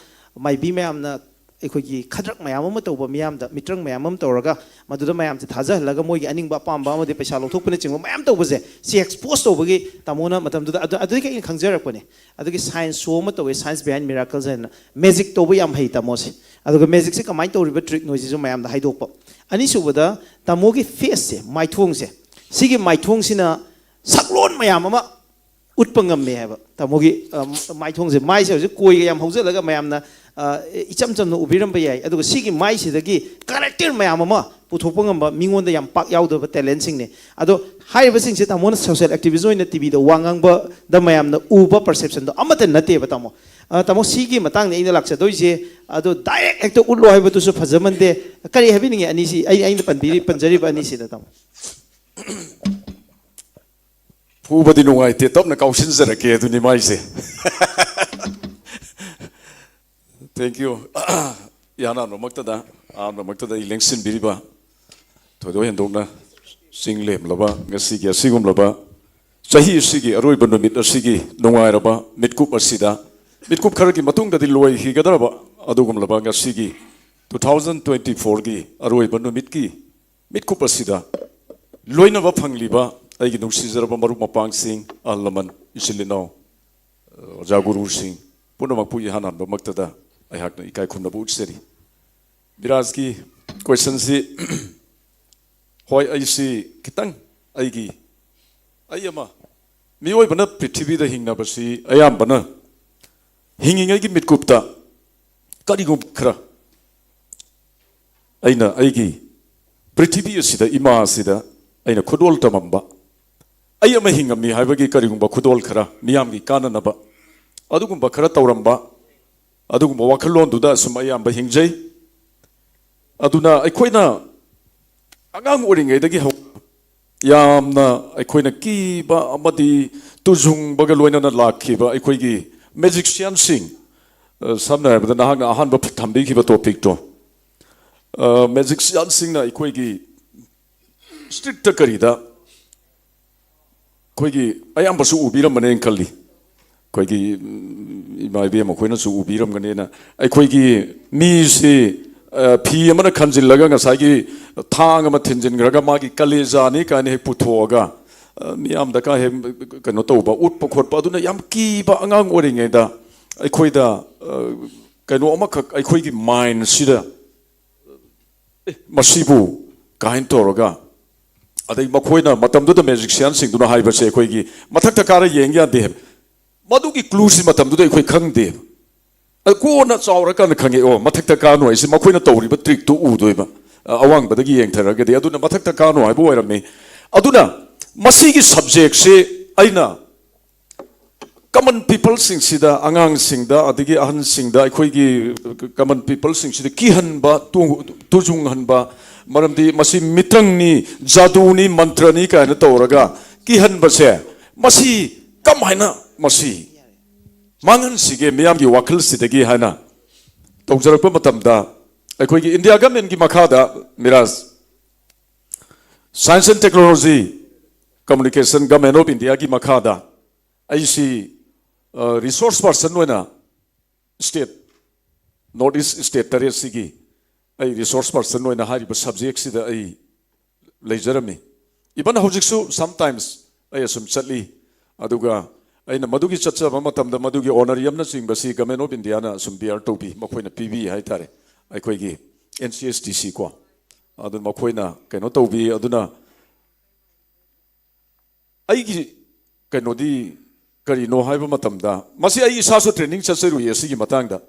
ꯃꯥꯏꯕꯤ ꯃꯌꯥꯝꯅ ꯑꯩꯈꯣꯏꯒꯤ ꯈꯗ꯭ꯔꯛ ꯃꯌꯥꯝ ꯑꯃ ꯇꯧꯕ ꯃꯤꯌꯥꯝꯗ, ꯃꯤꯇ꯭ꯔꯪ ꯃꯌꯥꯝ ꯑꯃ ꯇꯧꯔꯒ, ꯃꯗꯨꯗ ꯃꯌꯥꯝꯁꯦ ꯊꯥꯖꯍꯜꯂꯒ ꯃꯣꯏꯒꯤ ꯑꯅꯤꯡꯕ ꯑꯄꯥꯝꯕ ꯑꯃꯗꯤ ꯄꯩꯁꯥ ꯂꯧꯊꯣꯛꯄꯅꯆꯤꯡꯕ ꯃꯌꯥꯝ ꯇꯧꯕꯁꯦ, ꯁꯤ ꯑꯦꯛꯁꯄꯣꯖ ꯇꯧꯕꯒꯤ ꯇꯥꯃꯣꯅ ꯃꯇꯝꯗꯨꯗ, ꯑꯗꯨ, ꯑꯗꯨꯗꯒꯤ ꯑꯩꯅ ꯈꯪꯖꯔꯛꯄꯅꯦ꯫ ꯑꯗꯨꯒꯤ ꯁꯥꯏꯟꯁ ꯁꯣ ꯑꯃ ꯇꯧꯋꯦ, Science Behind Miracles ꯍꯥꯏꯅ, ꯃꯦꯖꯤꯛ ꯇꯧꯕ ꯌꯥꯝ ꯍꯩ ꯇꯥꯃꯣꯁꯦ꯫ ꯑꯗꯨꯒ ꯃꯦꯖꯤꯛꯁꯦ ꯀꯃꯥꯏꯅ ꯇꯧꯔꯤꯕ ꯇ꯭ꯔꯤꯛꯅꯣ ꯁꯤꯁꯨ ꯃꯌꯥꯝꯗ ꯍꯥꯏꯗꯣꯛꯄ꯫ ꯑꯅꯤꯁꯨꯕꯗ ꯇꯥꯃꯣꯒꯤ ꯐꯦꯁꯁꯦ, ꯃꯥꯏꯊꯣꯡꯁꯦ, ꯁꯤꯒꯤ ꯃꯥꯏꯊꯣꯡꯁꯤꯅ ꯁꯛꯂꯣꯟ ꯃꯌꯥꯝ ꯑꯃ ꯎꯠꯄ ꯉꯝꯃꯦ ꯍꯥꯏꯕ꯫ ꯇꯥꯃꯣꯒꯤ, ꯑ, ꯃꯥꯏꯊꯣꯡꯁꯦ, ꯃꯥꯏꯁꯦ ꯍꯧꯖꯤꯛ ꯀꯣꯏꯒ ꯌꯥꯝ ꯍꯧꯖꯤꯜꯂꯒ ꯃꯌꯥꯝꯅ, ꯑ, ꯏꯆꯝ ꯆꯝꯅ ꯎꯕꯤꯔꯝꯕ ꯌꯥꯏ, ꯑꯗꯨꯒ ꯁꯤꯒꯤ ꯃꯥꯏꯁꯤꯗꯒꯤ ꯀꯦꯔꯦꯛꯇꯔ ꯃꯌꯥꯝ ꯑꯃ ꯄꯨꯊꯣꯛꯄ ꯉꯝꯕ ꯃꯤꯉꯣꯟꯗ ꯌꯥꯝ ꯄꯥꯛ ꯌꯥꯎꯗꯕ ꯇꯦꯂꯦꯟꯁꯤꯡꯅꯦ꯫ ꯑꯗꯣ ꯍꯥꯏꯔꯤꯕꯁꯤꯡꯁꯦ ꯇꯥꯃꯣꯅ ꯁꯣꯁꯤꯌꯦꯜ ꯑꯦꯛꯇꯤꯚꯤꯁ ꯑꯣꯏꯅ ꯇꯤꯚꯤꯗ ꯋꯥ ꯉꯥꯡꯕꯗ ꯃꯌꯥꯝꯅ ꯎꯕ ꯄꯔꯁꯦꯞꯁꯟꯗꯣ ꯑꯃꯠꯇ ꯅꯠꯇꯦꯕ ꯇꯥꯃꯣ꯫ ꯑ, ꯇꯥꯃꯣ, ꯁꯤꯒꯤ ꯃꯇꯥꯡꯗ ꯑꯩꯅ ꯂꯥꯛꯆꯗꯣꯏꯁꯦ, ꯑꯗꯣ ꯗꯥꯏꯔꯦꯛ ꯍꯦꯛꯇ ꯎꯠꯂꯣ ꯍꯥꯏꯕꯗꯨꯁꯨ ꯐꯖꯃꯟꯗꯦ꯫ ꯀꯔꯤ ꯍꯥꯏꯕꯤꯅꯤꯡꯉꯤ ꯑꯅꯤꯁꯤ, ꯑꯩ, ꯑꯩꯅ ꯄꯟꯕꯤꯔꯤ-, ꯄꯟꯖꯔꯤꯕ ꯑꯅꯤꯁꯤꯗ ꯇꯥꯃꯣ? ꯐꯨꯕꯗꯤ ꯅꯨꯡꯉꯥꯏꯇꯦ, ꯇꯞꯅ ꯀꯥꯎꯁꯤꯟꯖꯔꯛꯀꯦ ꯑꯗꯨꯅꯤ ꯃꯥꯏꯁꯦ꯫ Thank you. ꯏꯍꯥꯟ ꯍꯥꯟꯕꯃꯛꯇꯗ ꯑꯍꯥꯟꯕꯃꯛꯇꯗ ꯑꯩ ꯂꯦꯡꯁꯤꯟꯕꯤꯔꯤꯕ ꯊꯣꯏꯗꯣꯛ ꯍꯦꯟꯗꯣꯛꯅ ꯆꯤꯡ ꯂꯦꯝꯂꯕ ꯉꯁꯤꯒꯤ ꯑꯁꯤꯒꯨꯝꯂꯕ ꯆꯍꯤ ꯑꯁꯤꯒꯤ ꯑꯔꯣꯏꯕ ꯅꯨꯃꯤꯠ ꯑꯁꯤꯒꯤ ꯅꯨꯡꯉꯥꯏꯔꯕ ꯃꯤꯠꯀꯨꯞ ꯑꯁꯤꯗ, ꯃꯤꯠꯀꯨꯞ ꯈꯔꯒꯤ ꯃꯇꯨꯡꯗꯗꯤ ꯂꯣꯏꯈꯤꯒꯗ꯭ꯔꯕ ꯑꯗꯨꯒꯨꯝꯂꯕ ꯉꯁꯤꯒꯤ two thousand twenty fourꯒꯤ ꯑꯔꯣꯏꯕ ꯅꯨꯃꯤꯠꯀꯤ ꯃꯤꯠꯀꯨꯞ ꯑꯁꯤꯗ ꯂꯣꯏꯅꯕ ꯐꯪꯂꯤꯕ ꯑꯩꯒꯤ ꯅꯨꯡꯁꯤꯖꯔꯕ ꯃꯔꯨꯞ ꯃꯄꯥꯡꯁꯤꯡ, ꯑꯍꯜ ꯂꯃꯟ, ꯏꯆꯤꯜ ꯏꯅꯥꯎ, ꯑꯣꯖꯥ ꯒꯨꯔꯨꯁꯤꯡ ꯄꯨꯝꯅꯃꯛꯄꯨ ꯏꯍꯥꯟ ꯍꯥꯟꯕꯃꯛꯇꯗ ꯑꯩꯍꯥꯛꯅ ꯏꯀꯥꯏ ꯈꯨꯝꯅꯕ ꯎꯠꯆꯔꯤ꯫ ꯕꯤꯔꯥꯖꯀꯤ questionꯁꯤ, ꯍꯣꯏ, ꯑꯩꯁꯤ ꯈꯤꯇꯪ ꯑꯩꯒꯤ, ꯑꯩ ꯑꯃ, ꯃꯤꯑꯣꯏꯕꯅ ꯄ꯭ꯔꯤꯊꯤꯕꯤꯗ ꯍꯤꯡꯅꯕꯁꯤ ꯑꯌꯥꯝꯕꯅ ꯍꯤꯡꯉꯤꯉꯩꯒꯤ ꯃꯤꯠꯀꯨꯞꯇ ꯀꯔꯤꯒꯨꯝꯕ ꯈꯔ ꯑꯩꯅ ꯑꯩꯒꯤ ꯄ꯭ꯔꯤꯊꯤꯕꯤ ꯑꯁꯤꯗ, ꯏꯃꯥ ꯑꯁꯤꯗ ꯑꯩꯅ ꯈꯨꯗꯣꯜ ꯇꯝꯃꯝꯕ, ꯑꯩ ꯑꯃ ꯍꯤꯡꯉꯝꯃꯤ ꯍꯥꯏꯕꯒꯤ ꯀꯔꯤꯒꯨꯝꯕ ꯈꯨꯗꯣꯜ ꯈꯔ, ꯃꯤꯌꯥꯝꯒꯤ ꯀꯥꯟꯅꯅꯕ ꯑꯗꯨꯒꯨꯝꯕ ꯈꯔ ꯇꯧꯔꯝꯕ, ꯑꯗꯨꯒꯨꯝꯕ ꯋꯥꯈꯜꯂꯣꯟꯗꯨꯗ ꯑꯁꯨꯝ ꯑꯌꯥꯝꯕ ꯍꯤꯡꯖꯩ꯫ ꯑꯗꯨꯅ ꯑꯩꯈꯣꯏꯅ ꯑꯉꯥꯡ ꯑꯣꯏꯔꯤꯉꯩꯗꯒꯤ ꯍꯧ-, ꯌꯥꯝꯅ ꯑꯩꯈꯣꯏꯅ ꯀꯤꯕ ꯑꯃꯗꯤ ꯇꯨꯖꯨꯡꯕꯒ ꯂꯣꯏꯅꯅ ꯂꯥꯛꯈꯤꯕ ꯑꯩꯈꯣꯏꯒꯤ ꯃꯦꯖꯤꯛꯁꯤꯌꯥꯟꯁꯤꯡ, ꯑ, ꯁꯝꯅ ꯍꯥꯏꯔꯕꯗ ꯅꯍꯥꯛꯅ ꯑꯍꯥꯟꯕ ꯊꯝꯕꯤꯈꯤꯕ topicꯇꯣ, ꯑ, ꯃꯦꯖꯤꯛꯁꯤꯌꯥꯟꯁꯤꯡꯅ ꯑꯩꯈꯣꯏꯒꯤ streetꯇ ꯀꯔꯤꯗ ꯑꯩꯈꯣꯏꯒꯤ ꯑꯌꯥꯝꯕꯁꯨ ꯎꯕꯤꯔꯝꯃꯅꯦꯅ ꯈꯜꯂꯤ꯫ ꯑꯩꯈꯣꯏꯒꯤ, ꯎꯝ, ꯏꯃꯥ ꯏꯕꯦꯝ ꯃꯈꯣꯏꯅꯁꯨ ꯎꯕꯤꯔꯝꯒꯅꯦꯅ꯫ ꯑꯩꯈꯣꯏꯒꯤ ꯃꯤꯁꯤ, ꯑ, ꯐꯤ ꯑꯃꯅ ꯈꯟꯖꯤꯜꯂꯒ ꯉꯁꯥꯏꯒꯤ ꯊꯥꯡ ꯑꯃ ꯊꯤꯟꯖꯤꯟꯈ꯭ꯔꯒ ꯃꯥꯒꯤ ꯀꯂꯦꯖꯥꯅꯤ ꯀꯥꯏꯅ ꯍꯦꯛ ꯄꯨꯊꯣꯛꯑꯒ, ꯑ, ꯃꯤꯌꯥꯝꯗ ꯀꯥ ꯍꯦꯛ ꯀꯩꯅꯣ ꯇꯧꯕ, ꯎꯠꯄ ꯈꯣꯠꯄ, ꯑꯗꯨꯅ ꯌꯥꯝ ꯀꯤꯕ ꯑꯉꯥꯡ ꯑꯣꯏꯔꯤꯉꯩꯗ ꯑꯩꯈꯣꯏꯗ, ꯑ, ꯀꯩꯅꯣ ꯑꯃꯈꯛ ꯑꯩꯈꯣꯏꯒꯤ mindꯁꯤꯗ, "ꯑꯦ, ꯃꯁꯤꯕꯨ" ꯀꯥꯏꯅ ꯇꯧꯔꯒ, ꯑꯗꯩ ꯃꯈꯣꯏꯅ ꯃꯇꯝꯗꯨꯗ ꯃꯦꯖꯤꯛꯁꯤꯌꯥꯟꯁꯤꯡꯗꯨꯅ ꯍꯥꯏꯕꯁꯦ ꯑꯩꯈꯣꯏꯒꯤ ꯃꯊꯛꯇ ꯀꯥꯔ ꯌꯦꯡ ꯌꯥꯗꯦ ꯍꯥꯏꯕ꯫ ꯃꯗꯨꯒꯤ clueꯁꯤ ꯃꯇꯝꯗꯨꯗ ꯑꯩꯈꯣꯏ ꯈꯪꯗꯦꯕ꯫ ꯑꯗꯨ ꯀꯣꯟꯅ ꯆꯥꯎꯔꯀꯥꯟꯗ ꯈꯪꯉꯦ, "ꯑꯣ, ꯃꯊꯛꯇ ꯀꯥꯅꯨ ꯍꯥꯏꯁꯦ ꯃꯈꯣꯏꯅ ꯇꯧꯔꯤꯕ trickꯇꯨ ꯎꯗꯣꯏꯕ, ꯑ, ꯑꯋꯥꯡꯕꯗꯒꯤ ꯌꯦꯡꯊꯔꯒꯗꯤ꯫ ꯑꯗꯨꯅ ꯃꯊꯛꯇ ꯀꯥꯅꯨ ꯍꯥꯏꯕ ꯑꯣꯏꯔꯝꯃꯤ"꯫ ꯑꯗꯨꯅ ꯃꯁꯤꯒꯤ subjectꯁꯤ ꯑꯩꯅ common peopleꯁꯤꯡꯁꯤꯗ, ꯑꯉꯥꯡꯁꯤꯡꯗ, ꯑꯗꯒꯤ ꯑꯍꯟꯁꯤꯡꯗ, ꯑꯩꯈꯣꯏꯒꯤ common peopleꯁꯤꯡꯁꯤꯗ ꯀꯤꯍꯟꯕ, ꯇꯨ-, ꯇꯨꯖꯨꯡꯍꯟꯕ, ꯃꯔꯝꯗꯤ ꯃꯁꯤ ꯃꯤꯇ꯭ꯔꯪꯅꯤ, ꯖꯥꯗꯨꯅꯤ, ꯃꯟꯇ꯭ꯔꯅꯤ ꯀꯥꯏꯅ ꯇꯧꯔꯒ ꯀꯤꯍꯟꯕꯁꯦ, ꯃꯁꯤ ꯀꯃꯥꯏꯅ ꯃꯁꯤ ꯃꯥꯡꯍꯟꯁꯤꯒꯦ ꯃꯤꯌꯥꯝꯒꯤ ꯋꯥꯈꯜꯁꯤꯗꯒꯤ ꯍꯥꯏꯅ ꯇꯧꯖꯔꯛꯄ ꯃꯇꯝꯗ, ꯑꯩꯈꯣꯏꯒꯤ ꯏꯟꯗꯤꯌꯥ ꯒꯃꯦꯟꯒꯤ ꯃꯈꯥꯗ, Miraj, Science and Technology, Communication, Government of India ꯒꯤ ꯃꯈꯥꯗ ꯑꯩꯁꯤ ꯔꯤꯁꯣꯔꯁ ꯄꯥꯔꯁꯟ ꯑꯣꯏꯅ ꯁ꯭ꯇꯦꯠ, ꯅꯣꯔꯠ ꯏꯁ ꯁ꯭ꯇꯦꯠ ꯇꯔꯦꯠꯁꯤꯒꯤ ꯑꯩ ꯔꯤꯁꯣꯔꯁ ꯄꯥꯔꯁꯟ ꯑꯣꯏꯅ ꯍꯥꯏꯔꯤꯕ ꯁꯕꯖꯦꯛꯁꯤꯗ ꯑꯩ ꯂꯩꯖꯔꯝꯃꯤ꯫ Even ꯍꯧꯖꯤꯛꯁꯨ sometimes ꯑꯩ ꯑꯁꯨꯝ ꯆꯠꯂꯤ꯫ ꯑꯗꯨꯒ ꯑꯩꯅ ꯃꯗꯨꯒꯤ ꯆꯠꯆꯕ ꯃꯇꯝꯗ ꯃꯗꯨꯒꯤ ꯑꯣꯅꯔꯤꯌꯝꯅꯆꯤꯡꯕꯁꯤ Government of India ꯅ ꯑꯁꯨꯝ ꯕꯤꯌꯔ ꯇꯧꯕꯤ, ꯃꯈꯣꯏꯅ ꯄꯤꯕꯤ ꯍꯥꯏꯇꯥꯔꯦ, ꯑꯩꯈꯣꯏꯒꯤ N C S T C ꯀꯣ꯫ ꯑꯗꯨ ꯃꯈꯣꯏꯅ ꯀꯩꯅꯣ ꯇꯧꯕꯤ꯫ ꯑꯗꯨꯅ ꯑꯩꯒꯤ ꯀꯩꯅꯣꯗꯤ ꯀꯔꯤꯅꯣ ꯍꯥꯏꯕ ꯃꯇꯝꯗ, ꯃꯁꯤ ꯑꯩ ꯏꯁꯥꯁꯨ ꯇ꯭ꯔꯦꯅꯤꯡ ꯆꯠꯆꯔꯨꯏ ꯑꯁꯤꯒꯤ ꯃꯇꯥꯡꯗ꯫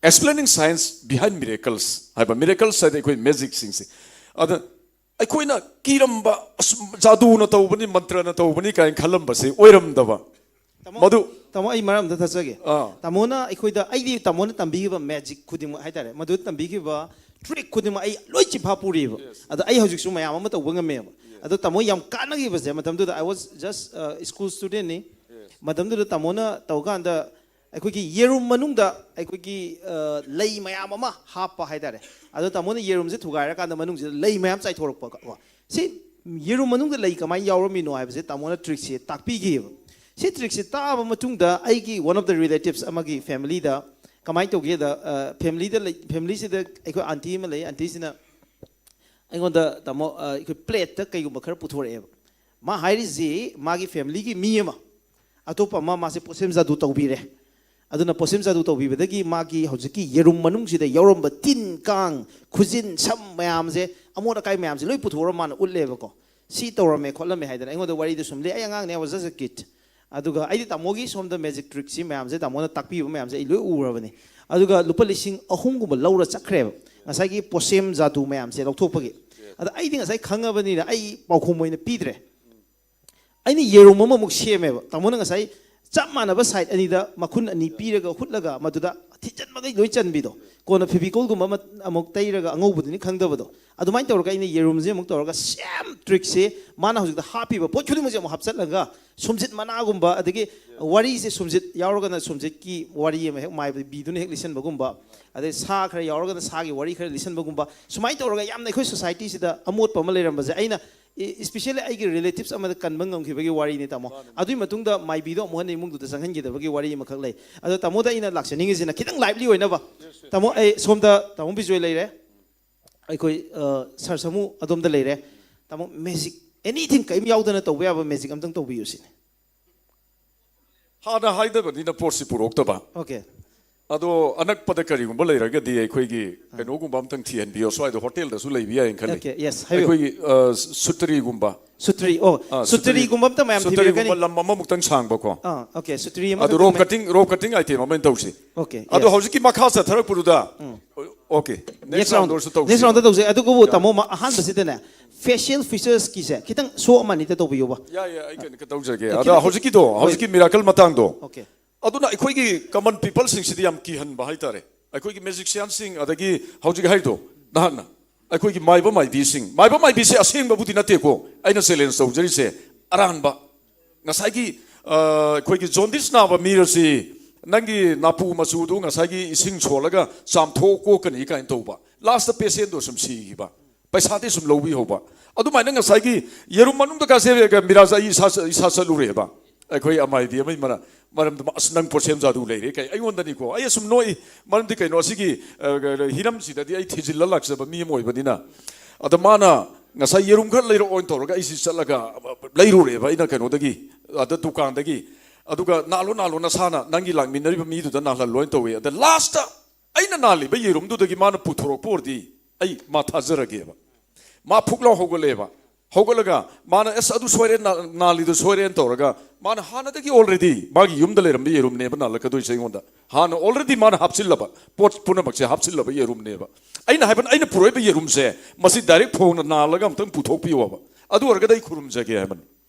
Explaining Science Behind Miracles ꯍꯥꯏꯕ, ꯃꯤꯔꯦꯀꯜꯁ ꯍꯥꯏꯗꯤ ꯑꯩꯈꯣꯏ ꯃꯦꯖꯤꯛꯁꯤꯡꯁꯦ꯫ ꯑꯗ ꯑꯩꯈꯣꯏꯅ ꯀꯤꯔꯝꯕ, "ꯑꯁ, ꯖꯥꯗꯨꯅ ꯇꯧꯕꯅꯤ, ꯃꯟꯇ꯭ꯔꯅ ꯇꯧꯕꯅꯤ" ꯀꯥꯏꯅ ꯈꯜꯂꯝꯕꯁꯦ ꯑꯣꯏꯔꯝꯗꯕ꯫ ꯇꯥꯃꯣ, ꯃꯗꯨ ꯇꯥꯃꯣ, ꯑꯩ ꯃꯔꯝ ꯑꯝꯇ ꯊꯠꯆꯒꯦ꯫ ꯑꯥ꯫ ꯇꯥꯃꯣꯅ ꯑꯩꯈꯣꯏꯗ, ꯑꯩꯗꯤ ꯇꯥꯃꯣꯅ ꯇꯝꯕꯤꯈꯤꯕ ꯃꯦꯖꯤꯛ ꯈꯨꯗꯤꯡꯃꯛ ꯍꯥꯏꯇꯥꯔꯦ, ꯃꯗꯨꯗ ꯇꯝꯕꯤꯈꯤꯕ ꯇ꯭ꯔꯤꯛ ꯈꯨꯗꯤꯡꯃꯛ ꯑꯩ ꯂꯣꯏ ꯆꯤꯟꯐꯥ ꯄꯨꯔꯤꯑꯕ꯫ ꯑꯗꯣ ꯑꯩ ꯍꯧꯖꯤꯛꯁꯨ ꯃꯌꯥꯝ ꯑꯃ ꯇꯧꯕ ꯉꯝꯃꯦꯕ꯫ ꯑꯗꯣ ꯇꯥꯃꯣ ꯌꯥꯝ ꯀꯥꯟꯅꯈꯤꯕꯁꯦ, ꯃꯇꯝꯗꯨꯗ I was just, uh, school student ꯅꯤ꯫ ꯃꯇꯝꯗꯨꯗ ꯇꯥꯃꯣꯅ ꯇꯧꯀꯥꯟꯗ ꯑꯩꯈꯣꯏꯒꯤ ꯌꯦꯔꯨꯝ ꯃꯅꯨꯡꯗ ꯑꯩꯈꯣꯏꯒꯤ, ꯑ, ꯂꯩ ꯃꯌꯥꯝ ꯑꯃ ꯍꯥꯞꯄ ꯍꯥꯏꯇꯥꯔꯦ꯫ ꯑꯗꯣ ꯇꯥꯃꯣꯅ ꯌꯦꯔꯨꯝꯁꯦ ꯊꯨꯒꯥꯏꯔꯀꯥꯟꯗ ꯃꯅꯨꯡꯁꯤꯗ ꯂꯩ ꯃꯌꯥꯝ ꯆꯥꯏꯊꯣꯔꯛꯄ ꯀꯣ꯫ ꯁꯤ ꯌꯦꯔꯨꯝ ꯃꯅꯨꯡꯗ ꯂꯩ ꯀꯃꯥꯏꯅ ꯌꯥꯎꯔꯝꯃꯤꯅꯣ ꯍꯥꯏꯕꯁꯦ ꯇꯥꯃꯣꯅ ꯇ꯭ꯔꯤꯛꯁꯦ ꯇꯥꯛꯄꯤꯈꯤꯑꯕ꯫ ꯁꯤ ꯇ꯭ꯔꯤꯛꯁꯦ ꯇꯥꯛꯑꯕ ꯃꯇꯨꯡꯗ ꯑꯩꯒꯤ one of the relatives ꯑꯃꯒꯤ ꯐꯦꯃꯤꯂꯤꯗ ꯀꯃꯥꯏꯅ ꯇꯧꯒꯦꯗ, ꯑ, ꯐꯦꯃꯤꯂꯤꯗ ꯂꯩ-, ꯐꯦꯃꯤꯂꯤꯁꯤꯗ ꯑꯩꯈꯣꯏ ꯑꯥꯟꯇꯤ ꯑꯃ ꯂꯩ꯫ ꯑꯥꯟꯇꯤꯁꯤꯅ ꯑꯩꯉꯣꯟꯗ, "ꯇꯥꯃꯣ, ꯑ, ꯑꯩꯈꯣꯏ ꯄ꯭ꯂꯦꯠꯇ ꯀꯩꯒꯨꯝꯕ ꯈꯔ ꯄꯨꯊꯣꯔꯛꯑꯦꯕ"꯫ ꯃꯥ ꯍꯥꯏꯔꯤꯁꯤ ꯃꯥꯒꯤ ꯐꯦꯃꯤꯂꯤꯒꯤ ꯃꯤ ꯑꯃ, ꯑꯇꯣꯞꯄ ꯑꯃ, ꯃꯥꯁꯦ ꯄꯣꯠꯁꯦꯝ ꯖꯥꯗꯨ ꯇꯧꯕꯤꯔꯦ꯫ ꯑꯗꯨꯅ ꯄꯣꯠꯁꯦꯝ ꯖꯥꯗꯨ ꯇꯧꯕꯤꯕꯗꯒꯤ ꯃꯥꯒꯤ ꯍꯧꯖꯤꯛꯀꯤ ꯌꯦꯔꯨꯝ ꯃꯅꯨꯡꯁꯤꯗ ꯌꯥꯎꯔꯝꯕ ꯇꯤꯟ ꯀꯥꯡ, ꯈꯨꯖꯤꯟ, ꯁꯝ ꯃꯌꯥꯝꯁꯦ, ꯑꯃꯣꯠ ꯑꯀꯥꯏ ꯃꯌꯥꯝꯁꯦ ꯂꯣꯏ ꯄꯨꯊꯣꯛꯑꯒ ꯃꯥꯅ ꯎꯠꯂꯦꯕꯀꯣ꯫ "ꯁꯤ ꯇꯧꯔꯝꯃꯦ ꯈꯣꯠꯂꯝꯃꯦ" ꯍꯥꯏꯗꯅ ꯑꯩꯉꯣꯟꯗ ꯋꯥꯔꯤꯗꯣ ꯁꯨꯝ ꯂꯤ꯫ ꯑꯩ ꯑꯉꯥꯡꯅꯦ, I was just a kid꯫ ꯑꯗꯨꯒ ꯑꯩꯗꯤ ꯇꯥꯃꯣꯒꯤ ꯁꯣꯝꯗ ꯃꯦꯖꯤꯛ ꯇ꯭ꯔꯤꯛꯁꯤ ꯃꯌꯥꯝꯁꯦ, ꯇꯥꯃꯣꯅ ꯇꯥꯛꯄꯤꯕ ꯃꯌꯥꯝꯁꯦ ꯑꯩ ꯂꯣꯏ ꯎꯔꯕꯅꯤ꯫ ꯑꯗꯨꯒ ꯂꯨꯄꯥ ꯂꯤꯁꯤꯡ ꯑꯍꯨꯝꯒꯨꯝꯕ ꯂꯧꯔ ꯆꯠꯈ꯭ꯔꯦꯕ, ꯉꯁꯥꯏꯒꯤ ꯄꯣꯠꯁꯦꯝ ꯖꯥꯗꯨ ꯃꯌꯥꯝꯁꯦ ꯂꯧꯊꯣꯛꯄꯒꯤ꯫ ꯑꯗ ꯑꯩꯗꯤ ꯉꯁꯥꯏ ꯈꯪꯉꯕꯅꯤꯅ ꯑꯩ ꯄꯥꯎꯈꯨꯝ ꯑꯣꯏꯅ ꯄꯤꯗ꯭ꯔꯦ꯫ ꯑꯩꯅ ꯌꯦꯔꯨꯝ ꯑꯃꯃꯨꯛ ꯁꯦꯝꯃꯦꯕ꯫ ꯇꯥꯃꯣꯅ ꯉꯁꯥꯏ ꯆꯞ ꯃꯥꯟꯅꯕ ꯁꯥꯏꯠ ꯑꯅꯤꯗ ꯃꯈꯨꯟ ꯑꯅꯤ ꯄꯤꯔꯒ ꯍꯨꯠꯂꯒ ꯃꯗꯨꯗ ꯊꯤꯟꯖꯟꯕꯈꯩ ꯂꯣꯏ ꯆꯟꯕꯤꯗꯣ꯫ ꯀꯣꯟꯅ ꯐꯦꯕꯤꯀꯣꯜꯒꯨꯝꯕ ꯑꯃ ꯑꯃꯨꯛ ꯇꯩꯔꯒ ꯑꯉꯧꯕꯗꯨꯅꯤ ꯈꯪꯗꯕꯗꯣ꯫ ꯑꯗꯨꯃꯥꯏꯅ ꯇꯧꯔꯒ ꯑꯩꯅ ꯌꯦꯔꯨꯝꯁꯦ ꯑꯃꯨꯛ ꯇꯧꯔꯒ ꯁꯦꯝ ꯇ꯭ꯔꯤꯛꯁꯦ, ꯃꯥꯅ ꯍꯧꯖꯤꯛꯇ ꯍꯥꯞꯄꯤꯕ ꯄꯣꯠ ꯈꯨꯗꯤꯡꯃꯛꯁꯦ ꯑꯃꯨꯛ ꯍꯥꯞꯆꯤꯜꯂꯒ ꯁꯨꯝꯖꯤꯠ ꯃꯅꯥꯒꯨꯝꯕ, ꯑꯗꯒꯤ ꯋꯥꯔꯤꯁꯦ ꯁꯨꯝꯖꯤꯠ ꯌꯥꯎꯔꯒꯅ ꯁꯨꯝꯖꯤꯠꯀꯤ ꯋꯥꯔꯤ ꯑꯃ ꯍꯦꯛ ꯃꯥꯏꯕꯤꯗꯨꯅ ꯍꯦꯛ ꯂꯤꯁꯤꯟꯕꯒꯨꯝꯕ, ꯑꯗꯩ ꯁꯥ ꯈꯔ ꯌꯥꯎꯔꯒꯅ ꯁꯥꯒꯤ ꯋꯥꯔꯤ ꯈꯔ ꯂꯤꯁꯤꯟꯕꯒꯨꯝꯕ, ꯁꯨꯃꯥꯏꯅ ꯇꯧꯔꯒ ꯌꯥꯝꯅ ꯑꯩꯈꯣꯏ ꯁꯣꯁꯥꯏꯇꯤꯁꯤꯗ ꯑꯃꯣꯠꯄ ꯑꯃ ꯂꯩꯔꯝꯕꯁꯦ ꯑꯩꯅ ꯏ-, especially ꯑꯩꯒꯤ ꯔꯤꯂꯦꯇꯤꯞꯁ ꯑꯃꯗ ꯀꯟꯕ ꯉꯝꯈꯤꯕꯒꯤ ꯋꯥꯔꯤꯅꯤ, ꯇꯥꯃꯣ꯫ ꯑꯗꯨꯒꯤ ꯃꯇꯨꯡꯗ ꯃꯥꯏꯕꯤꯗꯣ ꯑꯃꯨꯛ ꯍꯟꯅ ꯏꯃꯨꯡꯗꯨꯗ ꯆꯪꯍꯟꯈꯤꯗꯕꯒꯤ ꯋꯥꯔꯤ ꯑꯃꯈꯛ ꯂꯩ꯫ ꯑꯗꯣ ꯇꯥꯃꯣꯗ ꯑꯩꯅ ꯂꯥꯛꯆꯅꯤꯡꯉꯤꯁꯤꯅ ꯈꯤꯇꯪ ꯂꯥꯏꯚꯂꯤ ꯑꯣꯏꯅꯕ꯫ ꯇꯥꯃꯣ, ꯑꯩ ꯁꯣꯝꯗ ꯇꯥꯃꯣ ꯕꯤꯖꯣꯏ ꯂꯩꯔꯦ, ꯑꯩꯈꯣꯏ, ꯑ, ꯁꯥꯔ ꯁꯥꯃꯨ ꯑꯗꯣꯝꯗ ꯂꯩꯔꯦ꯫ ꯇꯥꯃꯣ, ꯃꯦꯖꯤꯛ, ꯑꯦꯅꯤꯊꯤꯡ ꯀꯔꯤꯝ ꯌꯥꯎꯗꯅ ꯇꯧꯕ ꯌꯥꯕ ꯃꯦꯖꯤꯛ ꯑꯝꯇꯪ ꯇꯧꯕꯤꯌꯨ ꯁꯤꯅꯤ꯫ ꯍꯥꯟꯅ ꯍꯥꯏꯗꯕꯅꯤꯅ ꯄꯣꯠꯁꯤ ꯄꯨꯔꯛꯇꯕ꯫ ꯑꯣꯀꯦ꯫ ꯑꯗꯣ ꯑꯅꯛꯄꯗ ꯀꯔꯤꯒꯨꯝꯕ ꯂꯩꯔꯒꯗꯤ ꯑꯩꯈꯣꯏꯒꯤ ꯀꯩꯅꯣꯒꯨꯝꯕ ꯑꯝꯇꯪ ꯊꯤꯍꯟꯕꯤꯌꯣ꯫ ꯁ꯭ꯋꯥꯏꯗ ꯍꯣꯇꯦꯜꯗꯁꯨ ꯂꯩꯕ ꯌꯥꯏꯅ ꯈꯜꯂꯤ꯫ ꯑꯣꯀꯦ, ꯌꯦꯁ, ꯍꯥꯏꯕꯤꯌꯨ꯫ ꯑꯩꯈꯣꯏꯒꯤ, ꯑ, ꯁꯨꯇ꯭ꯔꯤꯒꯨꯝꯕ꯫ ꯁꯨꯇ꯭ꯔꯤ, ꯑꯣ, ꯑ, ꯁꯨꯇ꯭ꯔꯤꯒꯨꯝꯕ ꯑꯝꯇ ꯃꯌꯥꯝ ꯁꯨꯇ꯭ꯔꯤꯒꯨꯝꯕ ꯊꯤꯕꯤꯔꯛꯀꯅꯤ꯫ ꯂꯝ ꯑꯃꯃꯨꯛꯇꯪ ꯁꯥꯡꯕꯀꯣ꯫ ꯑꯥ, ꯑꯣꯀꯦ, ꯁꯨꯇ꯭ꯔꯤ ꯑꯃ ꯑꯗꯨ rope cutting, rope cutting item ꯑꯃ ꯑꯣꯏꯅ ꯇꯧꯁꯤ꯫ ꯑꯣꯀꯦ, ꯑꯗꯣ ꯌꯦꯁ꯫ ꯍꯧꯖꯤꯛꯀꯤ ꯃꯈꯥ ꯆꯠꯊꯔꯛꯄꯗꯨꯗ, okay, next next round round, ꯑꯣꯏꯔꯁꯨ ꯇꯧꯁꯤ꯫ ꯅꯦꯛꯁ ꯔꯥꯎꯟꯗ ꯇꯧꯁꯦ꯫ ꯑꯗꯨꯕꯨ ꯇꯥꯃꯣ, ꯃ-, ꯑꯍꯥꯟꯕꯁꯤꯗꯅꯦ, ꯐꯦꯁꯤꯌꯦꯜ ꯐꯤꯆꯔꯁꯀꯤꯁꯦ ꯈꯤꯇꯪ ꯁꯣ ꯑꯃ ꯑꯅꯤꯇ ꯇꯧꯕꯤꯌꯣꯕ꯫ ꯌꯥꯏ, ꯌꯥꯏ, ꯑꯩ ꯀꯩꯅꯣ ꯇꯧꯖꯒꯦ꯫ ꯑ, ꯑꯗ ꯈꯤꯇꯪ, ꯍꯧꯖꯤꯛꯀꯤꯗꯣ, ꯍꯣꯏ꯫ ꯍꯧꯖꯤꯛꯀꯤ ꯃꯤꯔꯥꯀꯜ ꯃꯇꯥꯡꯗꯣ, ꯑꯣꯀꯦ꯫ ꯑꯗꯨꯅ ꯑꯩꯈꯣꯏꯒꯤ ꯀꯃꯟ ꯄꯤꯄꯜꯁꯤꯡꯁꯤꯗꯤ ꯌꯥꯝ ꯀꯤꯍꯟꯕ ꯍꯥꯏꯇꯥꯔꯦ꯫ ꯑꯩꯈꯣꯏꯒꯤ ꯃꯦꯖꯤꯛꯁꯤꯌꯥꯟꯁꯤꯡ, ꯑꯗꯒꯤ ꯍꯧꯖꯤꯛ ꯍꯥꯏꯗꯣ, ꯅꯍꯥꯛꯅ ꯑꯩꯈꯣꯏꯒꯤ ꯃꯥꯏꯕ ꯃꯥꯏꯕꯤꯁꯤꯡ, ꯃꯥꯏꯕ ꯃꯥꯏꯕꯤꯁꯦ ꯑꯁꯦꯡꯕꯕꯨꯗꯤ ꯅꯠꯇꯦꯀꯣ꯫ ꯑꯩꯅ ꯆꯦꯂꯦꯟꯖ ꯇꯧꯖꯔꯤꯁꯦ ꯑꯔꯥꯟꯕ꯫ ꯉꯁꯥꯏꯒꯤ, ꯑ, ꯑꯩꯈꯣꯏꯒꯤ ꯖꯣꯟꯗꯤꯁ ꯅꯥꯕ ꯃꯤꯔꯁꯤ ꯅꯪꯒꯤ ꯅꯥꯄꯨ ꯃꯆꯨꯗꯨ ꯉꯁꯥꯏꯒꯤ ꯏꯁꯤꯡ ꯁꯣꯜꯂꯒ ꯆꯥꯝꯊꯣꯛ ꯀꯣꯛꯀꯅꯤ ꯀꯥꯏꯅ ꯇꯧꯕ, ꯂꯥꯁꯇ ꯄꯦꯁꯦꯟꯗꯣ ꯁꯨꯝ ꯁꯤꯈꯤꯕ, ꯄꯩꯁꯥꯗꯤ ꯁꯨꯝ ꯂꯧꯕꯤꯍꯧꯕ꯫ ꯑꯗꯨꯃꯥꯏꯅ ꯉꯁꯥꯏꯒꯤ ꯌꯦꯔꯨꯝ ꯃꯅꯨꯡꯗ ꯀꯥꯁꯦ ꯃꯤꯔꯥꯖ ꯑꯩ ꯏꯁꯥ, ꯏꯁꯥ ꯆꯠꯂꯨꯔꯦꯕ꯫ ꯑꯩꯈꯣꯏ ꯑꯃꯥꯏꯕꯤ ꯑꯃꯒꯤ ꯃꯔ-, ꯃꯔꯝꯗ, "ꯑꯁ, ꯅꯪ ꯄꯣꯠꯁꯦꯝ ꯖꯥꯗꯨ ꯂꯩꯔꯦ" ꯀꯩ ꯑꯩꯉꯣꯟꯗꯅꯤꯀꯣ꯫ ꯑꯩ ꯑꯁꯨꯝ ꯅꯣꯛꯏ, ꯃꯔꯝꯗꯤ ꯀꯩꯅꯣ, ꯑꯁꯤꯒꯤ, ꯑ, ꯍꯤꯔꯝꯁꯤꯗꯗꯤ ꯑꯩ ꯊꯤꯖꯤꯜꯂ ꯂꯥꯛꯆꯕ ꯃꯤ ꯑꯃ ꯑꯣꯏꯕꯅꯤꯅ꯫ ꯑꯗ ꯃꯥꯅ ꯉꯁꯥꯏ ꯌꯦꯔꯨꯝ ꯈꯔ ꯂꯩꯔꯛꯑꯣꯅ ꯇꯧꯔꯒ ꯑꯩꯁꯤ ꯆꯠꯂꯒ ꯂꯩꯔꯨꯔꯦꯕ ꯑꯩꯅ ꯀꯩꯅꯣꯗꯒꯤ, ꯑꯗ ꯗꯨꯀꯥꯟꯗꯒꯤ꯫ ꯑꯗꯨꯒ "ꯅꯥꯜꯂꯣ, ꯅꯥꯜꯂꯣ, ꯅꯁꯥꯅ ꯅꯪꯒꯤ ꯂꯥꯛꯃꯤꯟꯅꯔꯤꯕ ꯃꯤꯗꯨꯗ ꯅꯥꯜꯍꯜꯂꯣꯅ" ꯇꯧꯋꯦ꯫ ꯑꯗ ꯂꯥꯁꯇ ꯑꯩꯅ ꯅꯥꯜꯂꯤꯕ ꯌꯦꯔꯨꯝꯗꯨꯗꯒꯤ ꯃꯥꯅ ꯄꯨꯊꯣꯔꯛꯄ ꯑꯣꯏꯔꯗꯤ ꯑꯩ ꯃꯥ ꯊꯥꯖꯔꯒꯦꯕ꯫ ꯃꯥ ꯐꯨꯛ ꯂꯥꯎ ꯍꯧꯒꯠꯂꯛꯑꯦꯕ꯫ ꯍꯧꯒꯠꯂꯒ ꯃꯥꯅ, "ꯑꯁ, ꯑꯗꯨ ꯁꯣꯏꯔꯦ, ꯅꯥ-, ꯅꯥꯜꯂꯤꯗꯨ ꯁꯣꯏꯔꯦꯅ" ꯇꯧꯔꯒ, ꯃꯥꯅ ꯍꯥꯟꯅꯗꯒꯤ already ꯃꯥꯒꯤ ꯌꯨꯝꯗ ꯂꯩꯔꯝꯕ ꯌꯦꯔꯨꯝꯅꯦꯕ ꯅꯥꯜꯂꯛꯀꯗꯣꯏꯁꯦ ꯑꯩꯉꯣꯟꯗ꯫ ꯍꯥꯟꯅ already ꯃꯥꯅ ꯍꯥꯞꯆꯤꯜꯂꯕ, ꯄꯣꯠ ꯄꯨꯝꯅꯃꯛꯁꯦ ꯍꯥꯞꯆꯤꯜꯂꯕ ꯌꯦꯔꯨꯝꯅꯦꯕ꯫ ꯑꯩꯅ ꯍꯥꯏꯕꯅ, ꯑꯩꯅ ꯄꯨꯔꯛꯏꯕ ꯌꯦꯔꯨꯝꯁꯦ, ꯃꯁꯤ direct ꯐꯣꯡꯅ ꯅꯥꯜꯂꯒ ꯑꯝꯇꯪ ꯄꯨꯊꯣꯛꯄꯤꯌꯣꯕ꯫ ꯑꯗꯨ ꯑꯣꯏꯔꯒꯗꯤ ꯑꯩ ꯈꯨꯔꯨꯝꯖꯒꯦ ꯍꯥꯏꯕꯅꯤ꯫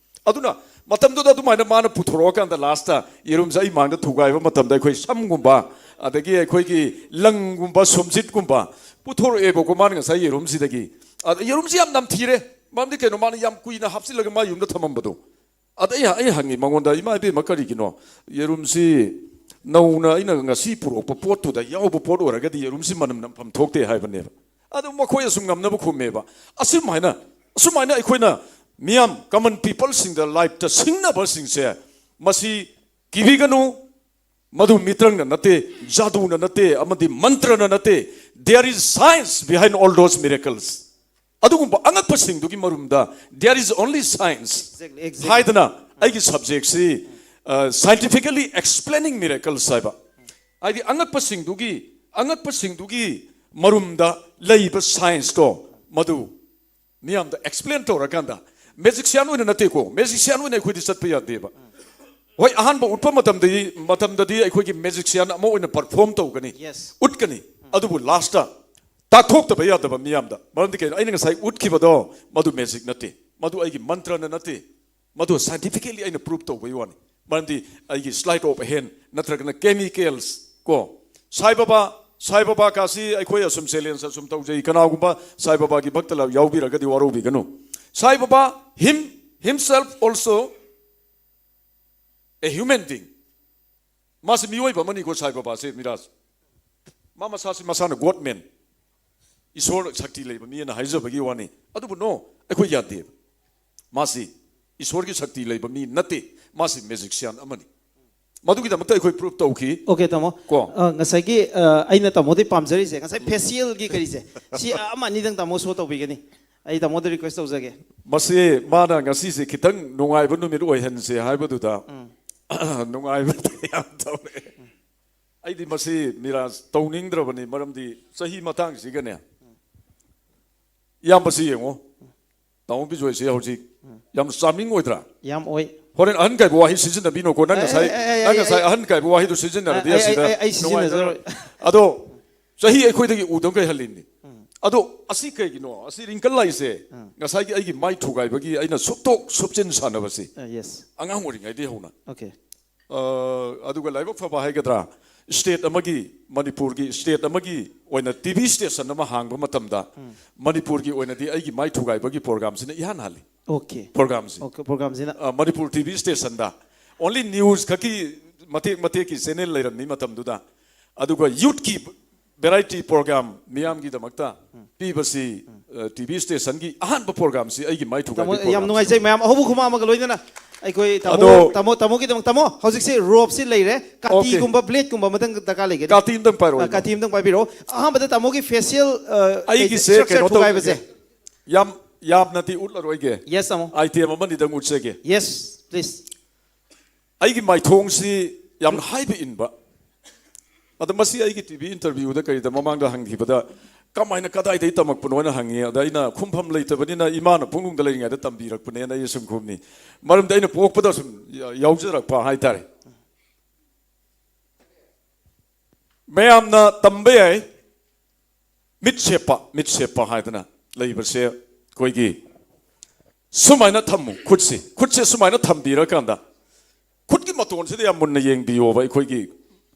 ꯑꯗꯨꯅ ꯃꯇꯝꯗꯨꯗ ꯑꯗꯨꯃꯥꯏꯅ ꯃꯥꯅ ꯄꯨꯊꯣꯔꯛꯑꯀꯥꯟꯗ, ꯂꯥꯁꯇ ꯌꯦꯔꯨꯝꯁꯦ ꯑꯩ ꯃꯥꯡꯗ ꯊꯨꯒꯥꯏꯕ ꯃꯇꯝꯗ, ꯑꯩꯈꯣꯏ ꯁꯝꯒꯨꯝꯕ, ꯑꯗꯒꯤ ꯑꯩꯈꯣꯏꯒꯤ ꯂꯪꯒꯨꯝꯕ, ꯁꯨꯝꯖꯤꯠꯀꯨꯝꯕ ꯄꯨꯊꯣꯔꯛꯑꯦꯕꯀꯣ ꯃꯥꯅ ꯉꯁꯥꯏ ꯌꯦꯔꯨꯝꯁꯤꯗꯒꯤ꯫ ꯑꯗ ꯌꯦꯔꯨꯝꯁꯤ ꯌꯥꯝ ꯅꯝꯊꯤꯔꯦ꯫ ꯃꯔꯝꯗꯤ ꯀꯩꯅꯣ, ꯃꯥꯅ ꯌꯥꯝ ꯀꯨꯏꯅ ꯍꯥꯞꯆꯤꯜꯂꯒ ꯃꯥ ꯌꯨꯝꯗ ꯊꯝꯃꯝꯕꯗꯣ꯫ ꯑꯗ ꯑꯩ, ꯑꯩ ꯍꯪꯉꯤ ꯃꯉꯣꯟꯗ, "ꯏꯃꯥ ꯏꯕꯦꯝꯃ, ꯀꯔꯤꯒꯤꯅꯣ? ꯌꯦꯔꯨꯝꯁꯤ ꯅꯧꯅ ꯑꯩꯅ ꯉꯁꯤ ꯄꯨꯔꯛꯄ ꯄꯣꯠꯇꯨꯗ ꯌꯥꯎꯕ ꯄꯣꯠ ꯑꯣꯏꯔꯒꯗꯤ ꯌꯦꯔꯨꯝꯁꯤ ꯃꯅꯝ ꯅꯝꯐꯝ ꯊꯣꯛꯇꯦ" ꯍꯥꯏꯕꯅꯦꯕ꯫ ꯑꯗꯨ ꯃꯈꯣꯏ ꯑꯁꯨꯝ ꯉꯝꯅꯕ ꯈꯨꯝꯃꯦꯕ꯫ ꯑꯁꯨꯝ ꯍꯥꯏꯅ, ꯑꯁꯨꯝ ꯍꯥꯏꯅ ꯑꯩꯈꯣꯏꯅ ꯃꯤꯌꯥꯝ, ꯀꯃꯟ ꯄꯤꯄꯜꯁꯤꯡꯗ, ꯂꯥꯏꯐꯇ ꯁꯤꯡꯅꯕꯁꯤꯡꯁꯦ, ꯃꯁꯤ ꯀꯤꯕꯤꯒꯅꯨ꯫ ꯃꯗꯨ ꯃꯤꯇ꯭ꯔꯪꯅ ꯅꯠꯇꯦ, ꯖꯥꯗꯨꯅ ꯅꯠꯇꯦ, ꯑꯃꯗꯤ ꯃꯟꯇ꯭ꯔꯅ ꯅꯠꯇꯦ꯫ There is science behind all those miracles. ꯑꯗꯨꯒꯨꯝꯕ ꯑꯉꯛꯄꯁꯤꯡꯗꯨꯒꯤ ꯃꯔꯨꯝꯗ, "There is only science" Exactly, exactly. ꯍꯥꯏꯗꯅ ꯑꯩꯒꯤ ꯁꯕꯖꯦꯛꯁꯤ, "Scientifically Explaining Miracles" ꯍꯥꯏꯕ꯫ ꯍꯥꯏꯗꯤ ꯑꯉꯛꯄꯁꯤꯡꯗꯨꯒꯤ, ꯑꯉꯛꯄꯁꯤꯡꯗꯨꯒꯤ ꯃꯔꯨꯝꯗ ꯂꯩꯕ ꯁꯥꯏꯟꯁꯇꯣ ꯃꯗꯨ ꯃꯤꯌꯥꯝꯗ ꯑꯦꯛꯁꯄ꯭ꯂꯦꯟ ꯇꯧꯔꯀꯥꯟꯗ, ꯃꯦꯖꯤꯛꯁꯤꯌꯥꯟ ꯑꯣꯏꯅ ꯅꯠꯇꯦꯀꯣ, ꯃꯦꯖꯤꯛꯁꯤꯌꯥꯟ ꯑꯣꯏꯅ ꯑꯩꯈꯣꯏꯗꯤ ꯆꯠꯄ ꯌꯥꯗꯦꯕ꯫ ꯍꯣꯏ, ꯑꯍꯥꯟꯕ ꯎꯠꯄ ꯃꯇꯝꯗꯗꯤ, ꯃꯇꯝꯗꯗꯤ ꯑꯩꯈꯣꯏꯒꯤ ꯃꯦꯖꯤꯛꯁꯤꯌꯥꯟ ꯑꯃ ꯑꯣꯏꯅ ꯄꯔꯐꯣꯔꯝ ꯇꯧꯒꯅꯤ, Yes. ꯎꯠꯀꯅꯤ꯫ ꯑꯗꯨꯕꯨ ꯂꯥꯁꯇ ꯇꯥꯛꯊꯣꯛꯇꯕ ꯌꯥꯗꯕ ꯃꯤꯌꯥꯝꯗ꯫ ꯃꯔꯝꯗꯤ ꯀꯩꯅꯣ? ꯑꯩꯅ ꯉꯁꯥꯏ ꯎꯠꯈꯤꯕꯗꯣ ꯃꯗꯨ ꯃꯦꯖꯤꯛ ꯅꯠꯇꯦ, ꯃꯗꯨ ꯑꯩꯒꯤ ꯃꯟꯇ꯭ꯔꯅ ꯅꯠꯇꯦ, ꯃꯗꯨ ꯁꯥꯏꯟꯇꯤꯐꯤꯀꯦꯂꯤ ꯑꯩꯅ ꯄ꯭ꯔꯨꯞ ꯇꯧꯕꯒꯤ ꯋꯥꯅꯤ꯫ ꯃꯔꯝꯗꯤ ꯑꯩꯒꯤ ꯁ꯭ꯂꯥꯏꯠ ꯑꯣꯐ ꯍꯦꯟ ꯅꯠꯇ꯭ꯔꯒꯅ ꯀꯦꯃꯤꯀꯦꯜꯁ ꯀꯣ, ꯁꯥꯏ ꯕꯕꯥ, ꯁꯥꯏ ꯕꯕꯥ ꯀꯥꯁꯤ ꯑꯩꯈꯣꯏ ꯑꯁꯨꯝ ꯆꯦꯂꯦꯟꯖ ꯑꯁꯨꯝ ꯇꯧꯖꯩ꯫ ꯀꯅꯥꯒꯨꯝꯕ ꯁꯥꯏ ꯕꯕꯥꯒꯤ ꯚꯛꯇ ꯂ-, ꯌꯥꯎꯕꯤꯔꯒꯗꯤ ꯋꯥꯔꯧꯕꯤꯒꯅꯨ꯫ ꯁꯥꯏ ꯕꯕꯥ him, himself also a human being. ꯃꯥꯁꯤ ꯃꯤꯑꯣꯏꯕ ꯑꯃꯅꯤꯀꯣ, ꯁꯥꯏ ꯕꯕꯥꯁꯦ, ꯃꯤꯔꯥꯖ꯫ ꯃꯥ ꯃꯁꯥꯁꯤ ꯃꯁꯥꯅ ꯒꯣꯗ ꯃꯦꯟ, ꯏꯁꯣꯔ ꯁꯛꯇꯤ ꯂꯩꯕ ꯃꯤ ꯑꯅ ꯍꯥꯏꯖꯕꯒꯤ ꯋꯥꯅꯤ꯫ ꯑꯗꯨꯕꯨ ꯅꯣ, ꯑꯩꯈꯣꯏ ꯌꯥꯗꯦ꯫ ꯃꯥꯁꯤ ꯏꯁꯣꯔꯒꯤ ꯁꯛꯇꯤ ꯂꯩꯕ ꯃꯤ ꯅꯠꯇꯦ꯫ ꯃꯥꯁꯤ ꯃꯦꯖꯤꯛꯁꯤꯌꯥꯟ ꯑꯃꯅꯤ꯫ ꯃꯗꯨꯒꯤꯗꯃꯛꯇ ꯑꯩꯈꯣꯏ ꯄ꯭ꯔꯨꯞ ꯇꯧꯈꯤ꯫ ꯑꯣꯀꯦ, ꯇꯥꯃꯣ꯫ ꯀꯣ꯫ ꯑ, ꯉꯁꯥꯏꯒꯤ, ꯑ, ꯑꯩꯅ ꯇꯥꯃꯣꯗꯩ ꯄꯥꯝꯖꯔꯤꯁꯦ, ꯉꯁꯥꯏ ꯐꯦꯁꯤꯌꯦꯜꯒꯤ ꯀꯔꯤꯁꯦ, ꯁꯤ, ꯑ, ꯑꯃ ꯑꯅꯤꯗꯪ ꯇꯥꯃꯣ ꯁꯣ ꯇꯧꯕꯤꯒꯅꯤ꯫ ꯑꯩ ꯇꯥꯃꯣꯗ ꯔꯤꯀ꯭ꯋꯦꯁ ꯇꯧꯖꯒꯦ꯫ ꯃꯁꯤ ꯃꯥꯅ ꯉꯁꯤꯁꯦ ꯈꯤꯇꯪ ꯅꯨꯡꯉꯥꯏꯕ ꯅꯨꯃꯤꯠ ꯑꯣꯏꯍꯟꯁꯦ ꯍꯥꯏꯕꯗꯨꯗ, ꯅꯨꯡꯉꯥꯏꯕꯗꯤ ꯌꯥꯝ ꯇꯧꯔꯦ꯫ ꯑꯩꯗꯤ ꯃꯁꯤ ꯃꯤꯔꯥꯖ ꯇꯧꯅꯤꯡꯗ꯭ꯔꯕꯅꯤ, ꯃꯔꯝꯗꯤ ꯆꯍꯤ ꯃꯇꯥꯡꯁꯤꯒꯅꯦ꯫ ꯏꯌꯥꯝꯕꯁꯤ ꯌꯦꯡꯉꯣ, ꯇꯥꯃꯣ ꯕꯤꯖꯣꯏꯁꯦ ꯍꯧꯖꯤꯛ ꯌꯥꯝ ꯆꯥꯔꯃꯤꯡ ꯑꯣꯏꯗ꯭ꯔꯥ? ꯌꯥꯝ ꯑꯣꯏ꯫ ꯍꯣꯔꯦꯟ "ꯑꯍꯟ" ꯀꯥꯏꯕ ꯋꯥꯍꯩ ꯁꯤꯖꯤꯟꯅꯕꯤꯅꯣꯀꯣ꯫ ꯅꯪ ꯑꯦ, ꯉꯁꯥꯏ, ꯑꯦ, ꯑꯦ, ꯅꯪ ꯑꯦ, ꯉꯁꯥꯏ ꯑꯦ, "ꯑꯍꯟ" ꯀꯥꯏꯕ ꯋꯥꯍꯩꯗꯣ ꯁꯤꯖꯤꯟꯅꯔꯗꯤ ꯑꯩ, ꯑꯩ, ꯑꯁꯤꯗ ꯑꯩ, ꯑꯩ ꯅꯨꯡꯉꯥꯏꯖꯔꯣꯏ꯫ ꯁꯤꯖꯤꯟꯅꯖꯔꯣꯏ꯫ ꯑꯗꯣ ꯆꯍꯤ ꯑꯩꯈꯣꯏꯗꯒꯤ ꯎꯗꯕꯈꯩ ꯍꯜꯂꯤꯅꯤ꯫ ꯑꯗꯣ ꯑꯁꯤ ꯀꯩꯒꯤꯅꯣ? ꯑꯁꯤ ꯔꯤꯡꯀꯜ ꯂꯥꯏꯁꯦ ꯉꯁꯥꯏꯒꯤ ꯑꯩꯒꯤ ꯃꯥꯏ ꯊꯨꯒꯥꯏꯕꯒꯤ ꯑꯩꯅ ꯁꯨꯞꯇꯣꯛ ꯁꯨꯞꯆꯤꯟ ꯁꯥꯟꯅꯕꯁꯦ ꯑ, ꯌꯦꯁ꯫ ꯑꯉꯥꯡ ꯑꯣꯏꯔꯤꯉꯩꯗꯒꯤ ꯍꯧꯅ꯫ ꯑꯣꯀꯦ꯫ ꯑ, ꯑꯗꯨꯒ ꯂꯥꯏꯕꯛ ꯐꯕ ꯍꯥꯏꯒꯗ꯭ꯔꯥ, ꯁ꯭ꯇꯦꯠ ꯑꯃꯒꯤ, ꯃꯅꯤꯄꯨꯔꯒꯤ ꯁ꯭ꯇꯦꯠ ꯑꯃꯒꯤ ꯑꯣꯏꯅ ꯇꯤ ꯚꯤ ꯁ꯭ꯇꯦꯁꯟ ꯑꯃ ꯍꯥꯡꯕ ꯃꯇꯝꯗ, ꯃꯅꯤꯄꯨꯔꯒꯤ ꯑꯣꯏꯅꯗꯤ ꯑꯩꯒꯤ ꯃꯥꯏ ꯊꯨꯒꯥꯏꯕꯒꯤ ꯄ꯭ꯔꯣꯒ꯭ꯔꯥꯝꯁꯤꯅ ꯏꯍꯥꯟ ꯍꯥꯜꯂꯤ꯫ ꯑꯣꯀꯦ꯫ ꯄ꯭ꯔꯣꯒ꯭ꯔꯥꯝꯁꯤ꯫ ꯑꯣꯀꯦ, ꯄ꯭ꯔꯣꯒ꯭ꯔꯥꯝꯁꯤꯅ꯫ ꯑ, ꯃꯅꯤꯄꯨꯔ ꯇꯤ ꯚꯤ ꯁ꯭ꯇꯦꯁꯟꯗ ꯑꯣꯟꯂꯤ ꯅ꯭ꯌꯨꯁ ꯈꯛꯀꯤ ꯃꯇꯦꯛ ꯃꯇꯦꯛꯀꯤ ꯆꯦꯅꯦꯜ ꯂꯩꯔꯝꯃꯤ ꯃꯇꯝꯗꯨꯗ꯫ ꯑꯗꯨꯒ ꯌꯨꯠꯀꯤ ꯚꯦꯔꯥꯏꯇꯤ ꯄ꯭ꯔꯣꯒ꯭ꯔꯥꯝ ꯃꯤꯌꯥꯝꯒꯤꯗꯃꯛꯇ ꯄꯤꯕꯁꯤ, ꯑ, ꯇꯤ ꯚꯤ ꯁ꯭ꯇꯦꯁꯟꯒꯤ ꯑꯍꯥꯟꯕ ꯄ꯭ꯔꯣꯒ꯭ꯔꯥꯝꯁꯤ ꯑꯩꯒꯤ ꯃꯥꯏ ꯇꯥꯃꯣ, ꯊꯨꯒꯥꯏꯕꯒꯤ ꯌꯥꯝ ꯄ꯭ꯔꯣꯒ꯭ꯔꯥꯝꯁꯤ꯫ ꯅꯨꯡꯉꯥꯏꯖꯩ ꯃꯌꯥꯝ ꯑꯍꯧꯕ ꯈꯨꯃꯥꯡ ꯑꯃꯒ ꯂꯣꯏꯅꯅ꯫ ꯑꯩꯈꯣꯏ ꯇꯥꯃꯣ, ꯑꯗꯣ ꯇꯥꯃꯣ, ꯇꯥꯃꯣꯒꯤꯗꯃꯛ, ꯇꯥꯃꯣ, ꯍꯧꯖꯤꯛꯁꯦ ꯔꯣꯞꯁꯤ ꯂꯩꯔꯦ, ꯑꯣꯀꯦ꯫ ꯀꯥꯇꯤꯒꯨꯝꯕ, ꯕ꯭ꯂꯦꯗꯀꯨꯝꯕ ꯑꯃꯇꯪ ꯗꯔꯀꯥꯔ ꯂꯩꯒꯗ꯭ꯔꯥ? ꯀꯥꯇꯤ ꯑꯝꯇꯪ ꯄꯥꯏꯔꯛꯑꯣ, ꯑ, ꯀꯥꯇꯤ ꯑꯝꯇꯪ ꯄꯥꯏꯕꯤꯔꯛꯑꯣ꯫ ꯑꯍꯥꯟꯕꯗ ꯇꯥꯃꯣꯒꯤ ꯐꯦꯁꯤꯌꯦꯜ, ꯑ, ꯑꯩꯒꯤꯁꯦ ꯁ꯭ꯇ꯭ꯔꯛꯆꯔ ꯀꯩꯅꯣ ꯊꯨꯒꯥꯏꯕꯁꯦ꯫ ꯇꯧꯖꯒꯦ꯫ ꯌꯥꯝ, ꯌꯥꯝꯅꯗꯤ ꯎꯠꯂꯔꯣꯏꯒꯦ꯫ ꯌꯦꯁ, ꯇꯥꯃꯣ꯫ ꯑꯥꯏꯇꯦꯝ ꯑꯃꯅꯤꯗꯪ ꯎꯠꯆꯒꯦ꯫ Yes, please. ꯑꯩꯒꯤ ꯃꯥꯏꯊꯣꯡꯁꯤ ꯌꯥꯝꯅ ꯍꯥꯏꯕ ꯏꯟꯕ꯫ ꯑꯗꯣ ꯃꯁꯤ ꯑꯩꯒꯤ ꯇꯤ ꯚꯤ ꯏꯟꯇꯔꯚ꯭ꯌꯨꯗ ꯀꯔꯤꯗ ꯃꯃꯥꯡꯗ ꯍꯪꯈꯤꯕꯗ, "ꯀꯃꯥꯏꯅ, ꯀꯗꯥꯏꯗꯒꯤ ꯇꯝꯃꯛꯄꯅꯣ?" ꯍꯥꯏꯅ ꯍꯪꯉꯤ꯫ ꯑꯗ ꯑꯩꯅ, "ꯈꯨꯝꯐꯝ ꯂꯩꯇꯕꯅꯤꯅ ꯏꯃꯥꯅ ꯄꯨꯡꯅꯨꯡꯗ ꯂꯩꯔꯤꯉꯩꯗ ꯇꯝꯕꯤꯔꯛꯄꯅꯦꯅ" ꯑꯩ ꯁꯨꯝ ꯈꯨꯝꯃꯤ꯫ ꯃꯔꯝꯗꯤ ꯑꯩꯅ ꯄꯣꯛꯄꯗ ꯁꯨꯝ ꯌꯥ-, ꯌꯥꯎꯖꯔꯛꯄ ꯍꯥꯏꯇꯥꯔꯦ꯫ ꯃꯌꯥꯝꯅ ꯇꯝꯕ ꯌꯥꯏ꯫ ꯃꯤꯠ ꯁꯦꯞꯄ, ꯃꯤꯠ ꯁꯦꯞꯄ ꯍꯥꯏꯗꯅ ꯂꯩꯕꯁꯦ ꯑꯩꯈꯣꯏꯒꯤ ꯁꯨꯃꯥꯏꯅ ꯊꯝꯃꯨ, ꯈꯨꯠꯁꯤ, ꯈꯨꯠꯁꯦ ꯁꯨꯃꯥꯏꯅ ꯊꯝꯕꯤꯔꯀꯥꯟꯗ, ꯈꯨꯠꯀꯤ ꯃꯇꯣꯟꯁꯤꯗ ꯌꯥꯝ ꯃꯨꯟꯅ ꯌꯦꯡꯕꯤꯌꯣꯕ꯫ ꯑꯩꯈꯣꯏꯒꯤ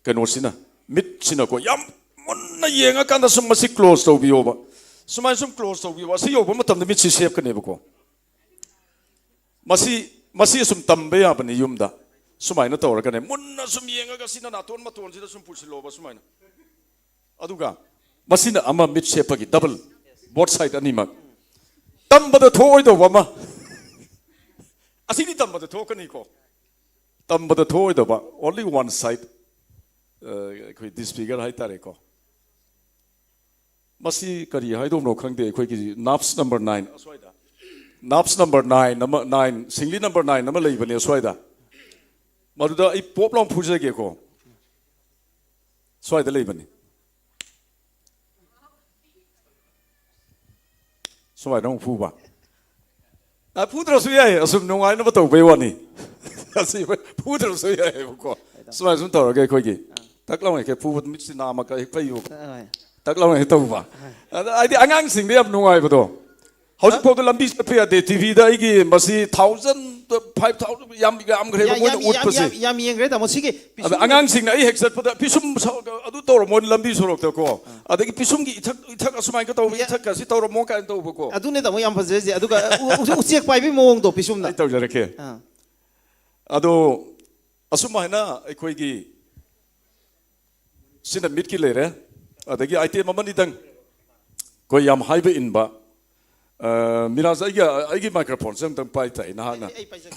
ꯀꯩꯅꯣꯁꯤꯅ, ꯃꯤꯠꯁꯤꯅꯀꯣ, ꯌꯥꯝ ꯃꯨꯟꯅ ꯌꯦꯡꯉꯀꯥꯟꯗ ꯁꯨꯝ ꯃꯁꯤ ꯀ꯭ꯂꯣꯖ ꯇꯧꯕꯤꯌꯣꯕ꯫ ꯁꯨꯃꯥꯏꯅ ꯁꯨꯝ ꯀ꯭ꯂꯣꯖ ꯇꯧꯕꯤꯌꯣꯕ꯫ ꯑꯁꯤ ꯌꯧꯕ ꯃꯇꯝꯗ ꯃꯤꯠꯁꯤ ꯁꯦꯞꯀꯅꯦꯕꯀꯣ꯫ ꯃꯁꯤ, ꯃꯁꯤ ꯁꯨꯝ ꯇꯝꯕ ꯌꯥꯕꯅꯤ ꯌꯨꯝꯗ꯫ ꯁꯨꯃꯥꯏꯅ ꯇꯧꯔꯒꯅꯦ, ꯃꯨꯟꯅ ꯁꯨꯝ ꯌꯦꯡꯉꯒ ꯁꯤꯅ ꯅꯥꯇꯣꯟ ꯃꯇꯣꯟꯁꯤꯗ ꯁꯨꯝ ꯄꯨꯁꯤꯜꯂꯣꯕ ꯁꯨꯃꯥꯏꯅ꯫ ꯑꯗꯨꯒ ꯃꯁꯤꯅ ꯑꯃ, ꯃꯤꯠ ꯁꯦꯞꯄꯒꯤ ꯗꯕꯜ, ꯕꯣꯠ ꯁꯥꯏꯠ ꯑꯅꯤꯃꯛ꯫ ꯇꯝꯕꯗ ꯊꯣꯛꯑꯣꯏꯗꯧꯕ ꯑꯃ꯫ ꯑꯁꯤꯗꯤ ꯇꯝꯕꯗ ꯊꯣꯛꯀꯅꯤꯀꯣ꯫ ꯇꯝꯕꯗ ꯊꯣꯛꯑꯣꯏꯗꯧꯕ, only one side, ꯑ, ꯑꯩꯈꯣꯏ ꯗꯤꯁꯐꯤꯒꯔ ꯍꯥꯏꯇꯥꯔꯦꯀꯣ꯫ ꯃꯁꯤ ꯀꯔꯤ ꯍꯥꯏꯗꯧꯕꯅꯣ ꯈꯪꯗꯦ꯫ ꯑꯩꯈꯣꯏꯒꯤ ꯅꯥꯞꯁ ꯅꯝꯕꯔ ꯅꯥꯏꯟ ꯑꯁ꯭ꯋꯥꯏꯗ, ꯅꯥꯞꯁ ꯅꯝꯕꯔ ꯅꯥꯏꯟ ꯑꯃ, ꯅꯥꯏꯟ, ꯁꯤꯡꯂꯤ ꯅꯝꯕꯔ ꯅꯥꯏꯟ ꯑꯃ ꯂꯩꯕꯅꯦ ꯑꯁ꯭ꯋꯥꯏꯗ꯫ ꯃꯗꯨꯗ ꯑꯩ ꯄꯣꯞ ꯂꯥꯎ ꯐꯨꯖꯒꯦꯀꯣ꯫ ꯁ꯭ꯋꯥꯏꯗ ꯂꯩꯕꯅꯤ꯫ ꯁꯨꯃꯥꯏꯅ ꯑꯃꯨꯛ ꯐꯨꯕ꯫ ꯑ, ꯐꯨꯗ꯭ꯔꯁꯨ ꯌꯥꯏ, ꯑꯁꯨꯝ ꯅꯨꯡꯉꯥꯏꯅꯕ ꯇꯧꯕꯩ ꯋꯥꯅꯤ꯫ ꯑꯁꯤ ꯐꯨꯗ꯭ꯔꯁꯨ ꯌꯥꯏꯑꯕꯀꯣ꯫ ꯁꯨꯃꯥꯏꯅ ꯁꯨꯝ ꯇꯧꯔꯒ ꯑꯩꯈꯣꯏꯒꯤ ꯇꯛ ꯂꯥꯎꯅ ꯍꯦꯛ ꯐꯨꯕ, ꯃꯤꯠꯁꯤ ꯅꯥꯝꯃꯒ ꯍꯦꯛ ꯐꯩꯌꯨ꯫ ꯍꯣꯏ꯫ ꯇꯛ ꯂꯥꯎꯅ ꯍꯦꯛ ꯇꯧꯕ꯫ ꯑꯗ ꯍꯥꯏꯗꯤ ꯑꯉꯥꯡꯁꯤꯡꯗ ꯌꯥꯝ ꯅꯨꯡꯉꯥꯏꯕꯗꯣ꯫ ꯍꯧꯖꯤꯛ ꯐꯥꯎꯗ ꯂꯝꯕꯤ ꯆꯠꯄ ꯌꯥꯗꯦ꯫ ꯇꯤ ꯚꯤꯗ ꯑꯩꯒꯤ ꯃꯁꯤ ꯊꯥꯎꯖꯟ ꯐꯥꯏꯚ ꯊꯥꯎꯖꯟ ꯌꯥꯝ ꯌꯥꯝꯈ꯭ꯔꯦꯕ ꯌꯥꯝ ꯃꯣꯏꯅ ꯌꯥꯝ ꯌꯥꯝ ꯎꯠꯄꯁꯦ꯫ ꯌꯥꯝ ꯌꯥꯝ ꯌꯦꯡꯈ꯭ꯔꯦ ꯇꯥꯃꯣ꯫ ꯁꯤꯒꯤ ꯑꯗ ꯄꯤꯁꯨꯝ ꯑꯉꯥꯡꯁꯤꯡꯅ ꯑꯩ ꯍꯦꯛ ꯆꯠꯄꯗ ꯄꯤꯁꯨꯝ ꯁ- ꯑꯗꯨ ꯇꯧꯔꯝꯃꯣ ꯂꯝꯕꯤ ꯁꯣꯔꯣꯛꯇꯀꯣ꯫ ꯑꯗꯒꯤ ꯄꯤꯁꯨꯝꯒꯤ ꯏꯊꯛ ꯏꯊꯛ ꯑꯁꯨꯃꯥꯏꯅ ꯇꯧꯕ ꯌꯥ- ꯏꯊꯛꯀꯁꯤ ꯇꯧꯔꯝꯃꯣ ꯀꯥꯏꯅ ꯇꯧꯕꯀꯣ꯫ ꯑꯗꯨꯅꯦ ꯇꯥꯃꯣ ꯌꯥꯝ ꯐꯖꯩꯁꯦ꯫ ꯑꯗꯨꯒ ꯎ- ꯎ- ꯎꯆꯦꯛ ꯄꯥꯏꯕꯒꯤ ꯃꯑꯣꯡꯗꯣ ꯄꯤꯁꯨꯝꯅ꯫ ꯑꯩ ꯇꯧꯖꯔꯛꯀꯦ꯫ ꯑꯥ꯫ ꯑꯗꯣ ꯑꯁꯨꯝ ꯍꯥꯏꯅ ꯑꯩꯈꯣꯏꯒꯤ ꯁꯤꯅ ꯃꯤꯠꯀꯤ ꯂꯩꯔꯦ꯫ ꯑꯗꯒꯤ ꯑꯥꯏꯇꯦꯝ ꯑꯃꯅꯤꯗꯪ ꯑꯩꯈꯣꯏ ꯌꯥꯝ ꯍꯥꯏꯕ ꯏꯟꯕ꯫ ꯑ, ꯃꯤꯔꯥꯖ, ꯑꯩꯒꯤ ꯑꯩꯒꯤ ꯃꯥꯏꯀ꯭ꯔꯣꯐꯣꯟꯁꯦ ꯑꯝꯇꯪ ꯄꯥꯏ ꯇꯥꯏ ꯅꯍꯥꯛꯅ꯫ ꯑꯩ ꯄꯥꯏꯖꯒꯦ꯫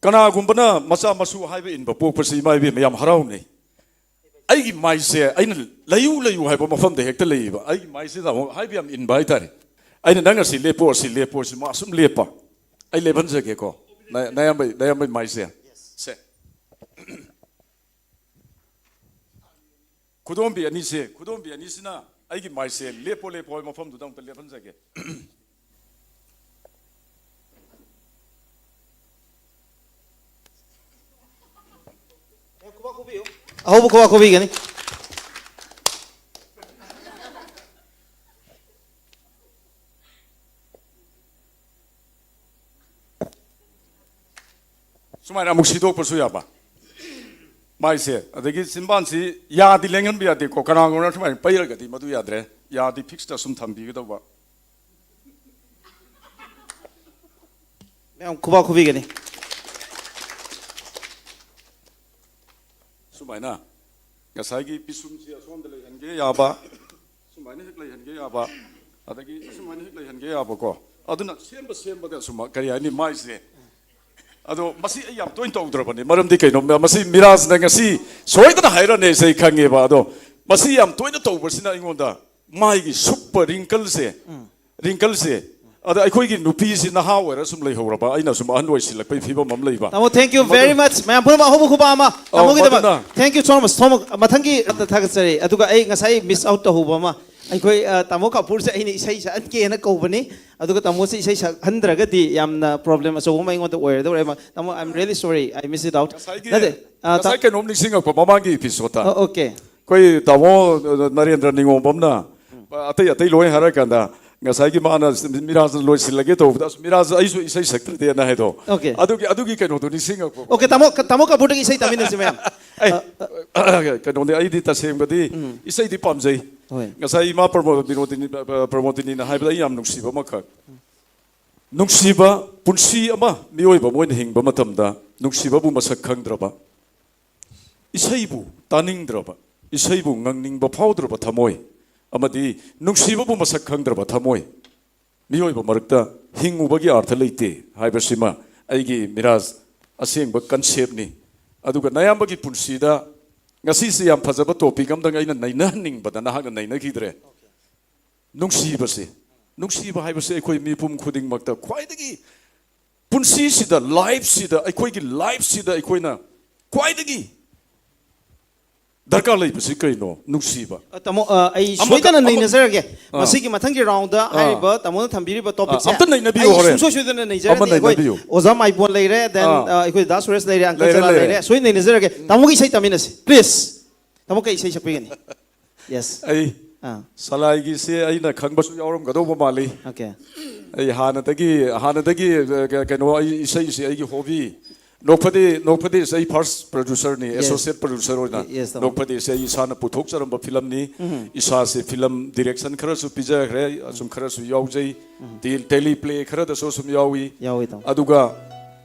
ꯀꯅꯥꯒꯨꯝꯕꯅ ꯃꯆꯥ ꯃꯁꯨ ꯍꯥꯏꯕ ꯏꯟꯕ ꯄꯣꯛꯄꯁꯤ ꯏꯃꯥ ꯏꯕꯦꯝꯃ ꯌꯥꯝ ꯍꯔꯥꯎꯅꯩ꯫ ꯑꯩꯒꯤ ꯃꯥꯏꯁꯦ ꯑꯩꯅ ꯂꯩꯌꯨ ꯂꯩꯌꯨ ꯍꯥꯏꯕ ꯃꯐꯝꯗ ꯍꯦꯛꯇ ꯂꯩꯌꯦꯕ꯫ ꯑꯩꯒꯤ ꯃꯥꯏꯁꯤꯗ ꯑꯃꯨꯛ ꯍꯥꯏꯕ ꯌꯥꯝ ꯏꯟꯕ ꯍꯥꯏꯇꯥꯔꯦ꯫ ꯑꯩꯅ ꯅꯪ ꯑꯁꯤ ꯂꯦꯞꯄꯣ, ꯑꯁꯤ ꯂꯦꯞꯄꯣ, ꯑꯁꯤ ꯃꯥ ꯑꯁꯨꯝ ꯂꯦꯞꯄ꯫ ꯑꯩ ꯂꯦꯞꯍꯟꯖꯒꯦꯀꯣ꯫ ꯅ- ꯅꯌꯥꯝꯕꯩ ꯅꯌꯥꯝꯕꯩ ꯃꯥꯏꯁꯦ꯫ ꯁꯦ꯫ ꯈꯨꯗꯣꯝꯕꯤ ꯑꯅꯤꯁꯦ, ꯈꯨꯗꯣꯝꯕꯤ ꯑꯅꯤꯁꯤꯅ ꯑꯩꯒꯤ ꯃꯥꯏꯁꯦ ꯂꯦꯞꯄꯣ ꯂꯦꯞꯄꯣ ꯍꯥꯏꯕ ꯃꯐꯝꯗꯨꯗ ꯑꯃꯨꯛꯇ ꯂꯦꯞꯍꯟꯖꯒꯦ꯫ ꯑꯍꯧꯕ ꯈꯨꯕꯥꯛ ꯈꯨꯕꯤꯒꯅꯤ꯫ ꯁꯨꯃꯥꯏꯅ ꯑꯃꯨꯛ ꯁꯤꯗꯣꯛꯄꯁꯨ ꯌꯥꯕ꯫ ꯃꯥꯏꯁꯦ ꯑꯗꯒꯤ ꯆꯤꯟꯕꯥꯟꯁꯤ ꯌꯥꯗꯤ ꯂꯦꯡꯍꯟꯕ ꯌꯥꯗꯦꯀꯣ꯫ ꯀꯅꯥꯒꯨꯝꯕꯅ ꯁꯨꯃꯥꯏꯅ ꯄꯩꯔꯒꯗꯤ ꯃꯗꯨ ꯌꯥꯗ꯭ꯔꯦ꯫ ꯌꯥꯗꯤ ꯐꯤꯛꯁꯇ ꯁꯨꯝ ꯊꯝꯕꯤꯒꯗꯧꯕ꯫ ꯃꯌꯥꯝ ꯈꯨꯕꯥꯛ ꯈꯨꯕꯤꯒꯅꯤ꯫ ꯁꯨꯃꯥꯏꯅ ꯉꯁꯥꯏꯒꯤ ꯄꯤꯁꯨꯝꯁꯤ ꯑꯁꯣꯝꯗ ꯂꯩꯍꯟꯒꯦ ꯌꯥꯕ, ꯁꯨꯃꯥꯏꯅ ꯍꯦꯛ ꯂꯩꯍꯟꯒꯦ ꯌꯥꯕ, ꯑꯗꯒꯤ ꯁꯨꯃꯥꯏꯅ ꯍꯦꯛ ꯂꯩꯍꯟꯒꯦ ꯌꯥꯕꯀꯣ꯫ ꯑꯗꯨꯅ ꯁꯦꯝꯕ ꯁꯦꯝꯕꯗ ꯁꯨꯝ ꯀꯔꯤ ꯍꯥꯏꯅꯤ, ꯃꯥꯏꯁꯦ꯫ ꯑꯗꯣ ꯃꯁꯤ ꯑꯩ ꯌꯥꯝ ꯇꯣꯏꯅ ꯇꯧꯗ꯭ꯔꯕꯅꯤ꯫ ꯃꯔꯝꯗꯤ ꯀꯩꯅꯣ, ꯃꯁꯤ ꯃꯤꯔꯥꯖꯅ ꯉꯁꯤ ꯁꯣꯏꯗꯅ ꯍꯥꯏꯔꯅꯦꯁꯦ ꯑꯩ ꯈꯪꯉꯦꯕ꯫ ꯑꯗꯣ ꯃꯁꯤ ꯌꯥꯝ ꯇꯣꯏꯅ ꯇꯧꯕꯁꯤꯅ ꯑꯩꯉꯣꯟꯗ ꯃꯥꯏꯒꯤ ꯁꯨꯞꯄ ꯔꯤꯡꯀꯜꯁꯦ, ꯔꯤꯡꯀꯜꯁꯦ꯫ ꯑꯗ ꯑꯩꯈꯣꯏꯒꯤ ꯅꯨꯄꯤꯁꯤ ꯅꯍꯥ ꯑꯣꯏꯔ ꯁꯨꯝ ꯂꯩꯍꯧꯔꯕ, ꯑꯩꯅ ꯁꯨꯝ ꯑꯍꯟ ꯑꯣꯏꯁꯤꯜꯂꯛꯄꯒꯤ ꯐꯤꯕꯝ ꯑꯃ ꯂꯩꯕ꯫ ꯇꯥꯃꯣ, thank you ꯃꯗꯨ very much꯫ ꯃꯌꯥꯝ ꯄꯨꯝꯅꯃꯛ ꯑꯍꯧꯕ ꯈꯨꯕꯥꯛ ꯑꯃ ꯑꯧ, ꯇꯥꯃꯣꯒꯤꯗꯃꯛ꯫ ꯃꯗꯨꯅ Thank you so much꯫ ꯊꯥꯒꯠꯆꯔꯤ꯫ ꯑꯗꯨꯒ ꯑꯩ ꯉꯁꯥꯏ miss out ꯇꯧꯍꯧꯕ ꯑꯃ, ꯑꯩꯈꯣꯏ, ꯑ, ꯇꯥꯃꯣ ꯀꯥꯄꯨꯔꯁꯦ ꯑꯩꯅ ꯏꯁꯩ ꯁꯛꯍꯟꯒꯦꯅ ꯀꯧꯕꯅꯤ꯫ ꯑꯗꯨꯒ ꯇꯥꯃꯣꯁꯦ ꯏꯁꯩ ꯁꯛꯍꯟꯗ꯭ꯔꯒꯗꯤ ꯌꯥꯝꯅ problem ꯑꯆꯧꯕ ꯑꯃ ꯑꯩꯉꯣꯟꯗ ꯑꯣꯏꯔꯗꯧꯔꯦ꯫ ꯇꯥꯃꯣ, I'm really sorry, I miss it out꯫ ꯉꯁꯥꯏꯒꯤ, ꯅꯠꯇꯦ, ꯑ, ꯇꯥ- ꯉꯁꯥꯏ ꯀꯩꯅꯣꯝ ꯅꯤꯡꯁꯤꯡꯉꯛꯄ ꯃꯃꯥꯡꯒꯤ episode ꯇ꯫ ꯑ, okay꯫ ꯑꯩꯈꯣꯏ ꯇꯥꯃꯣ ꯅꯔꯦꯟꯗ꯭ꯔ ꯅꯤꯉꯣꯝꯕꯝꯅ ꯑꯇꯩ ꯑꯇꯩ ꯂꯣꯏ ꯍꯥꯏꯔꯀꯥꯟꯗ ꯉꯁꯥꯏꯒꯤ ꯃꯥꯅ ꯃꯤꯔꯥꯖꯅ ꯂꯣꯏꯁꯤꯜꯂꯒꯦ ꯇꯧꯕꯗ, "ꯑꯁ, ꯃꯤꯔꯥꯖ, ꯑꯩꯁꯨ ꯏꯁꯩ ꯁꯛꯇ꯭ꯔꯗꯤꯅ" ꯍꯥꯏꯗꯣ꯫ Okay. ꯑꯗꯨꯒꯤ, ꯑꯗꯨꯒꯤ ꯀꯩꯅꯣꯗꯣ ꯅꯤꯡꯁꯤꯡꯉꯛꯄ꯫ Okay, ꯇꯥꯃꯣ, ꯇꯥꯃꯣ ꯀꯥꯄꯨꯔꯗꯒꯤ ꯏꯁꯩ ꯇꯥꯃꯤꯟꯅꯁꯤ ꯃꯌꯥꯝ꯫ ꯑꯩ, ꯑ, ꯑ, ꯀꯩꯅꯣꯗꯤ, ꯑꯩꯗꯤ ꯇꯁꯦꯡꯕꯗꯤ ꯏꯁꯩꯗꯤ ꯄꯥꯝꯖꯩ꯫ ꯍꯣꯏ. ꯉꯁꯥꯏ ꯏꯃꯥ ꯄ꯭ꯔꯃꯣ-, ꯕꯤꯅꯣꯗꯤꯅꯤ, ꯑ, ꯄ꯭ꯔꯃꯣꯗꯤꯅꯤꯅ ꯍꯥꯏꯕꯗ ꯑꯩ ꯌꯥꯝ ꯅꯨꯡꯁꯤꯕ ꯑꯃꯈꯛ꯫ ꯅꯨꯡꯁꯤꯕ ꯄꯨꯟꯁꯤ ꯑꯃ ꯃꯤꯑꯣꯏꯕ ꯑꯃ ꯑꯣꯏꯅ ꯍꯤꯡꯕ ꯃꯇꯝꯗ ꯅꯨꯡꯁꯤꯕꯕꯨ ꯃꯁꯛ ꯈꯪꯗ꯭ꯔꯕ, ꯏꯁꯩꯕꯨ ꯇꯥꯅꯤꯡꯗ꯭ꯔꯕ, ꯏꯁꯩꯕꯨ ꯉꯪꯅꯤꯡꯕ ꯐꯥꯎꯗ꯭ꯔꯕ ꯊꯃꯣꯏ, ꯑꯃꯗꯤ ꯅꯨꯡꯁꯤꯕꯕꯨ ꯃꯁꯛ ꯈꯪꯗ꯭ꯔꯕ ꯊꯃꯣꯏ, ꯃꯤꯑꯣꯏꯕ ꯃꯔꯛꯇ ꯍꯤꯡꯉꯨꯕꯒꯤ ꯑꯥꯔꯊ ꯂꯩꯇꯦ ꯍꯥꯏꯕꯁꯤꯃ ꯑꯩꯒꯤ ꯃꯤꯔꯥꯖ ꯑꯁꯦꯡꯕ ꯀꯟꯁꯦꯞꯅꯤ꯫ ꯑꯗꯨꯒ ꯅꯌꯥꯝꯕꯒꯤ ꯄꯨꯟꯁꯤꯗ ꯉꯁꯤꯁꯦ ꯌꯥꯝ ꯐꯖꯕ ꯇꯣꯄꯤꯛ ꯑꯃꯗꯪ ꯑꯩꯅ ꯅꯩꯅꯍꯟꯅꯤꯡꯕꯗ ꯅꯍꯥꯛꯅ ꯅꯩꯅꯈꯤꯗ꯭ꯔꯦ꯫ ꯅꯨꯡꯁꯤꯕꯁꯦ, ꯅꯨꯡꯁꯤꯕ ꯍꯥꯏꯕꯁꯦ ꯑꯩꯈꯣꯏ ꯃꯤꯄꯨꯝ ꯈꯨꯗꯤꯡꯃꯛꯇ ꯈ꯭ꯋꯥꯏꯗꯒꯤ ꯄꯨꯟꯁꯤꯁꯤꯗ, ꯂꯥꯏꯐꯁꯤꯗ, ꯑꯩꯈꯣꯏꯒꯤ ꯂꯥꯏꯐꯁꯤꯗ ꯑꯩꯈꯣꯏꯅ ꯈ꯭ꯋꯥꯏꯗꯒꯤ ꯗꯔꯀꯥꯔ ꯂꯩꯕꯁꯤ ꯀꯩꯅꯣ? ꯅꯨꯡꯁꯤꯕ꯫ ꯑ, ꯇꯥꯃꯣ, ꯑ, ꯑꯩ ꯑꯃꯈꯛ-, ꯁꯣꯏꯗꯅ ꯑꯃ-, ꯅꯩꯅꯖꯔꯒꯦ꯫ ꯑꯥ. ꯃꯁꯤꯒꯤ ꯃꯊꯪꯒꯤ ꯔꯥꯎꯟꯗ ꯑꯥ. ꯍꯥꯏꯔꯤꯕ ꯇꯥꯃꯣꯅ ꯊꯝꯕꯤꯔꯤꯕ ꯇꯣꯄꯤꯛꯁꯦ ꯑꯝꯇ ꯅꯩꯅꯕꯤꯌꯨ ꯑꯩ ꯍꯣꯔꯦꯟ꯫ ꯁꯨꯡꯁꯣꯏ ꯁꯣꯏꯗꯅ ꯅꯩꯖꯔꯅꯤ꯫ ꯑꯃ ꯑꯩꯈꯣꯏ ꯅꯩꯅꯕꯤꯌꯨ꯫ ꯑꯣꯖꯥ ꯃꯥꯏꯕꯣꯟ ꯂꯩꯔꯦ, then, ꯑꯥ. ꯑ, ꯑꯩꯈꯣꯏ ꯗꯥ ꯁꯨꯔꯦꯁ ꯂꯩꯔꯦ, ꯑꯪꯀꯜ ꯂꯩꯔꯦ, ꯆꯂꯥ ꯂꯩꯔꯦ꯫ ꯂꯩꯔꯦ꯫ ꯁꯣꯏ ꯅꯩꯅꯖꯔꯒꯦ꯫ ꯇꯥꯃꯣꯒꯤ ꯏꯁꯩ ꯇꯥꯃꯤꯟꯅꯁꯤ, please꯫ ꯇꯥꯃꯣ ꯀꯩ ꯏꯁꯩ ꯁꯛꯄꯤꯒꯅꯤ? Yes. ꯑꯩ ꯑꯥ. ꯁꯂꯥꯏꯒꯤꯁꯦ ꯑꯩꯅ ꯈꯪꯕꯁꯨ ꯌꯥꯎꯔꯝꯒꯗꯧꯕ ꯃꯥꯜꯂꯤ꯫ Okay. ꯑꯩ ꯍꯥꯟꯅꯗꯒꯤ, ꯍꯥꯟꯅꯗꯒꯤ, ꯑ, ꯀ-, ꯀꯩꯅꯣ, ꯑꯩ ꯏꯁꯩꯁꯦ ꯑꯩꯒꯤ ꯍꯣꯕꯤ꯫ ꯅꯣꯛꯐꯗꯦ, ꯅꯣꯛꯐꯗꯦꯁꯦ ꯑꯩ ꯐꯥꯔꯁ ꯄ꯭ꯔꯣꯗ꯭ꯌꯨꯁꯔꯅꯤ, Yes. ꯑꯦꯁꯣꯁꯤꯌꯦꯠ ꯄ꯭ꯔꯣꯗ꯭ꯌꯨꯁꯔ ꯑꯣꯏꯅ꯫ Yes, ꯇꯥꯃꯣ. ꯅꯣꯛꯐꯗꯦꯁꯦ ꯑꯩ ꯏꯁꯥꯅ ꯄꯨꯊꯣꯛꯆꯔꯝꯕ ꯐꯤꯂꯝꯅꯤ꯫ ꯏꯁꯥꯁꯦ ꯐꯤꯂꯝ ꯗꯤꯔꯦꯛꯁꯟ ꯈꯔꯁꯨ ꯄꯤꯖꯈ꯭ꯔꯦ, ꯑꯁꯨꯝ ꯈꯔꯁꯨ ꯌꯥꯎꯖꯩ꯫ ꯇꯦ-, ꯇꯦꯂꯤ ꯄ꯭ꯂꯦ ꯈꯔꯗꯁꯨ ꯑꯁꯨꯝ ꯌꯥꯎꯏ꯫ ꯌꯥꯎꯏ, ꯇꯥꯃꯣ꯫ ꯑꯗꯨꯒ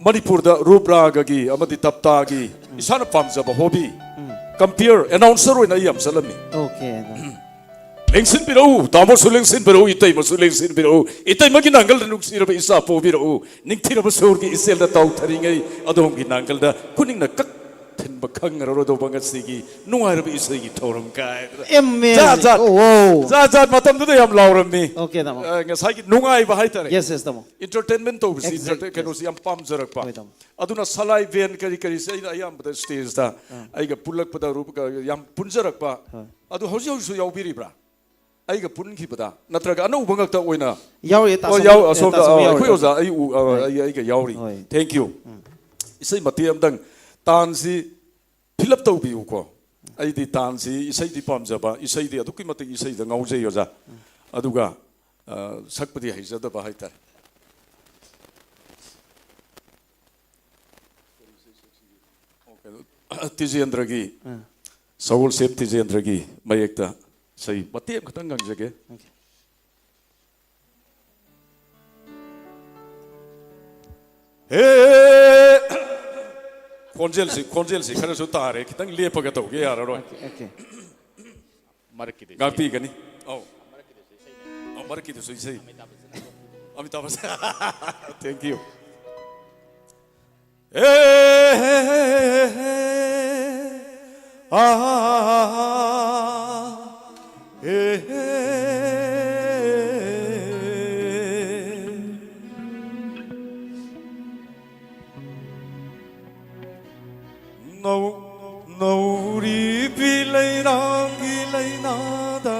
ꯃꯅꯤꯄꯨꯔꯗ ꯔꯨꯞ ꯔꯥꯒꯒꯤ ꯑꯃꯗꯤ ꯇꯞꯇꯥꯒꯤ ꯏꯁꯥꯅ ꯄꯥꯝꯖꯕ ꯍꯣꯕꯤ, ꯀꯝꯄꯤꯌꯔ, ꯑꯦꯅꯥꯎꯟꯁꯔ ꯑꯣꯏꯅ ꯑꯩ ꯌꯥꯝ ꯆꯠꯂꯝꯃꯤ꯫ Okay, ꯇꯥꯃꯣ. ꯂꯦꯡꯁꯤꯟꯕꯤꯔꯛꯎ, ꯇꯥꯃꯣꯁꯨ ꯂꯦꯡꯁꯤꯟꯕꯤꯔꯛꯎ, ꯏꯇꯩꯃꯁꯨ ꯂꯦꯡꯁꯤꯟꯕꯤꯔꯛꯎ, ꯏꯇꯩꯃꯒꯤ ꯅꯥꯡꯒꯜꯗ ꯅꯨꯡꯁꯤꯔꯕ ꯏꯆꯥ ꯄꯣꯕꯤꯔꯛꯎ, ꯅꯤꯡꯊꯤꯔꯕ ꯁꯣꯔꯒꯤ ꯏꯆꯦꯜꯗ ꯇꯥꯎꯊꯔꯤꯉꯩ ꯑꯗꯣꯝꯒꯤ ꯅꯥꯡꯒꯜꯗ ꯈꯨꯅꯤꯡꯅ ꯀꯛ ꯊꯤꯟꯕ ꯈꯪꯉꯔꯣꯏꯗꯧꯕ ꯉꯁꯤꯒꯤ ꯅꯨꯡꯉꯥꯏꯔꯕ ꯏꯁꯩꯒꯤ ꯊꯧꯔꯝ ꯀꯥꯏꯗꯅ꯫ Amazing. ꯖꯥꯠ ꯖꯥꯠ, Oh, wow. ꯖꯥꯠ ꯖꯥꯠ ꯃꯇꯝꯗꯨꯗ ꯌꯥꯝ ꯂꯥꯎꯔꯝꯃꯤ꯫ Okay, ꯇꯥꯃꯣ. ꯑ, ꯉꯁꯥꯏꯒꯤ ꯅꯨꯡꯉꯥꯏꯕ ꯍꯥꯏꯇꯥꯔꯦ꯫ Yes, yes, ꯇꯥꯃꯣ. Entertainment ꯇꯧꯕꯁꯤ, Exactly, entertain-, ꯀꯩꯅꯣꯁꯤ ꯌꯥꯝ ꯄꯥꯝꯖꯔꯛꯄ꯫ ꯍꯣꯏ, ꯇꯥꯃꯣ. ꯑꯗꯨꯅ ꯁꯂꯥꯏ ꯕꯦꯟ ꯀꯔꯤ ꯀꯔꯤꯁꯦ ꯑꯩꯅ ꯑꯌꯥꯝꯕꯗ ꯁ꯭ꯇꯦꯖꯇ ꯑꯩꯒ ꯄꯨꯜꯂꯛꯄꯗ ꯔꯨꯞ-, ꯌꯥꯝ ꯄꯨꯟꯖꯔꯛꯄ꯫ ꯍꯣꯏ. ꯑꯗꯨ ꯍꯧꯖꯤꯛ ꯍꯧꯖꯤꯛꯁꯨ ꯌꯥꯎꯕꯤꯔꯤꯕ꯭ꯔꯥ? ꯑꯩꯒ ꯄꯨꯟꯈꯤꯕꯗ ꯅꯠꯇ꯭ꯔꯒ ꯑꯅꯧꯕ ꯉꯛꯇ ꯑꯣꯏꯅ? ꯌꯥꯎꯔꯤꯌꯦ, ꯇꯥ ꯑꯣ, ꯁꯣꯝ-, ꯌꯥꯎ-, ꯑꯦ, ꯑꯁꯣꯝꯗ, ꯇꯥ ꯁꯣꯝ ꯑ, ꯌꯥꯎꯔꯤ, ꯑꯩꯈꯣꯏ ꯇꯥ ꯑꯣꯖꯥ ꯁꯣꯝ꯫ ꯑꯩ ꯎ-, ꯑ, ꯍꯣꯏ. ꯑꯩ, ꯑꯩꯒ ꯌꯥꯎꯔꯤ꯫ ꯍꯣꯏ. Thank you. ꯏꯁꯩ ꯃꯇꯦꯛ ꯑꯃꯇꯪ, ꯇꯥꯟꯁꯤ fill up ꯇꯧꯕꯤꯌꯨꯀꯣ꯫ ꯑꯩꯗꯤ ꯇꯥꯟꯁꯤ, ꯏꯁꯩꯗꯤ ꯄꯥꯝꯖꯕ, ꯏꯁꯩꯗꯤ ꯑꯗꯨꯛꯀꯤ ꯃꯇꯤꯛ ꯏꯁꯩꯗ ꯉꯥꯎꯖꯩ ꯑꯣꯖꯥ꯫ ꯑꯗꯨꯒ, ꯑ, ꯁꯛꯄꯗꯤ ꯍꯩꯖꯗꯕ ꯍꯥꯏꯇꯥꯔꯦ꯫ ꯀꯩꯅꯣ, ꯇꯤꯖꯦꯟꯗ꯭ꯔꯒꯤ, ꯑꯥ꯫ ꯁꯒꯣꯜꯁꯦꯞ ꯇꯤꯖꯦꯟꯗ꯭ꯔꯒꯤ ꯃꯌꯦꯛꯇ ꯏꯁꯩ ꯃꯇꯦꯛ ꯑꯃꯈꯛꯇꯪ ꯉꯪꯖꯒꯦ꯫ ꯑꯣꯀꯦ꯫ ꯍꯦ! ꯈꯣꯟꯖꯦꯜꯁꯤ, ꯈꯣꯟꯖꯦꯜꯁꯤ ꯈꯔꯁꯨ ꯇꯥꯔꯦ, ꯈꯤꯇꯪ ꯂꯦꯞꯄꯒ ꯇꯧꯒꯦ, ꯌꯥꯔꯔꯣꯏ꯫ Okay, okay. ꯃꯔꯛꯀꯤꯗꯤ ꯉꯥꯛꯄꯤꯒꯅꯤ꯫ ꯑꯧ꯫ ꯑꯧ, ꯃꯔꯛꯀꯤꯗꯨꯁꯨ ꯏꯁꯩ꯫ ꯑꯃꯤꯇꯥꯕ ꯕꯆꯟ꯫ Thank you꯫ ꯑꯦ, ꯑꯥ, ꯑꯦ꯫ ꯅꯧ-, ꯅꯧꯔꯤꯕꯤ ꯂꯩꯔꯥꯡꯒꯤ ꯂꯩꯅꯥꯗ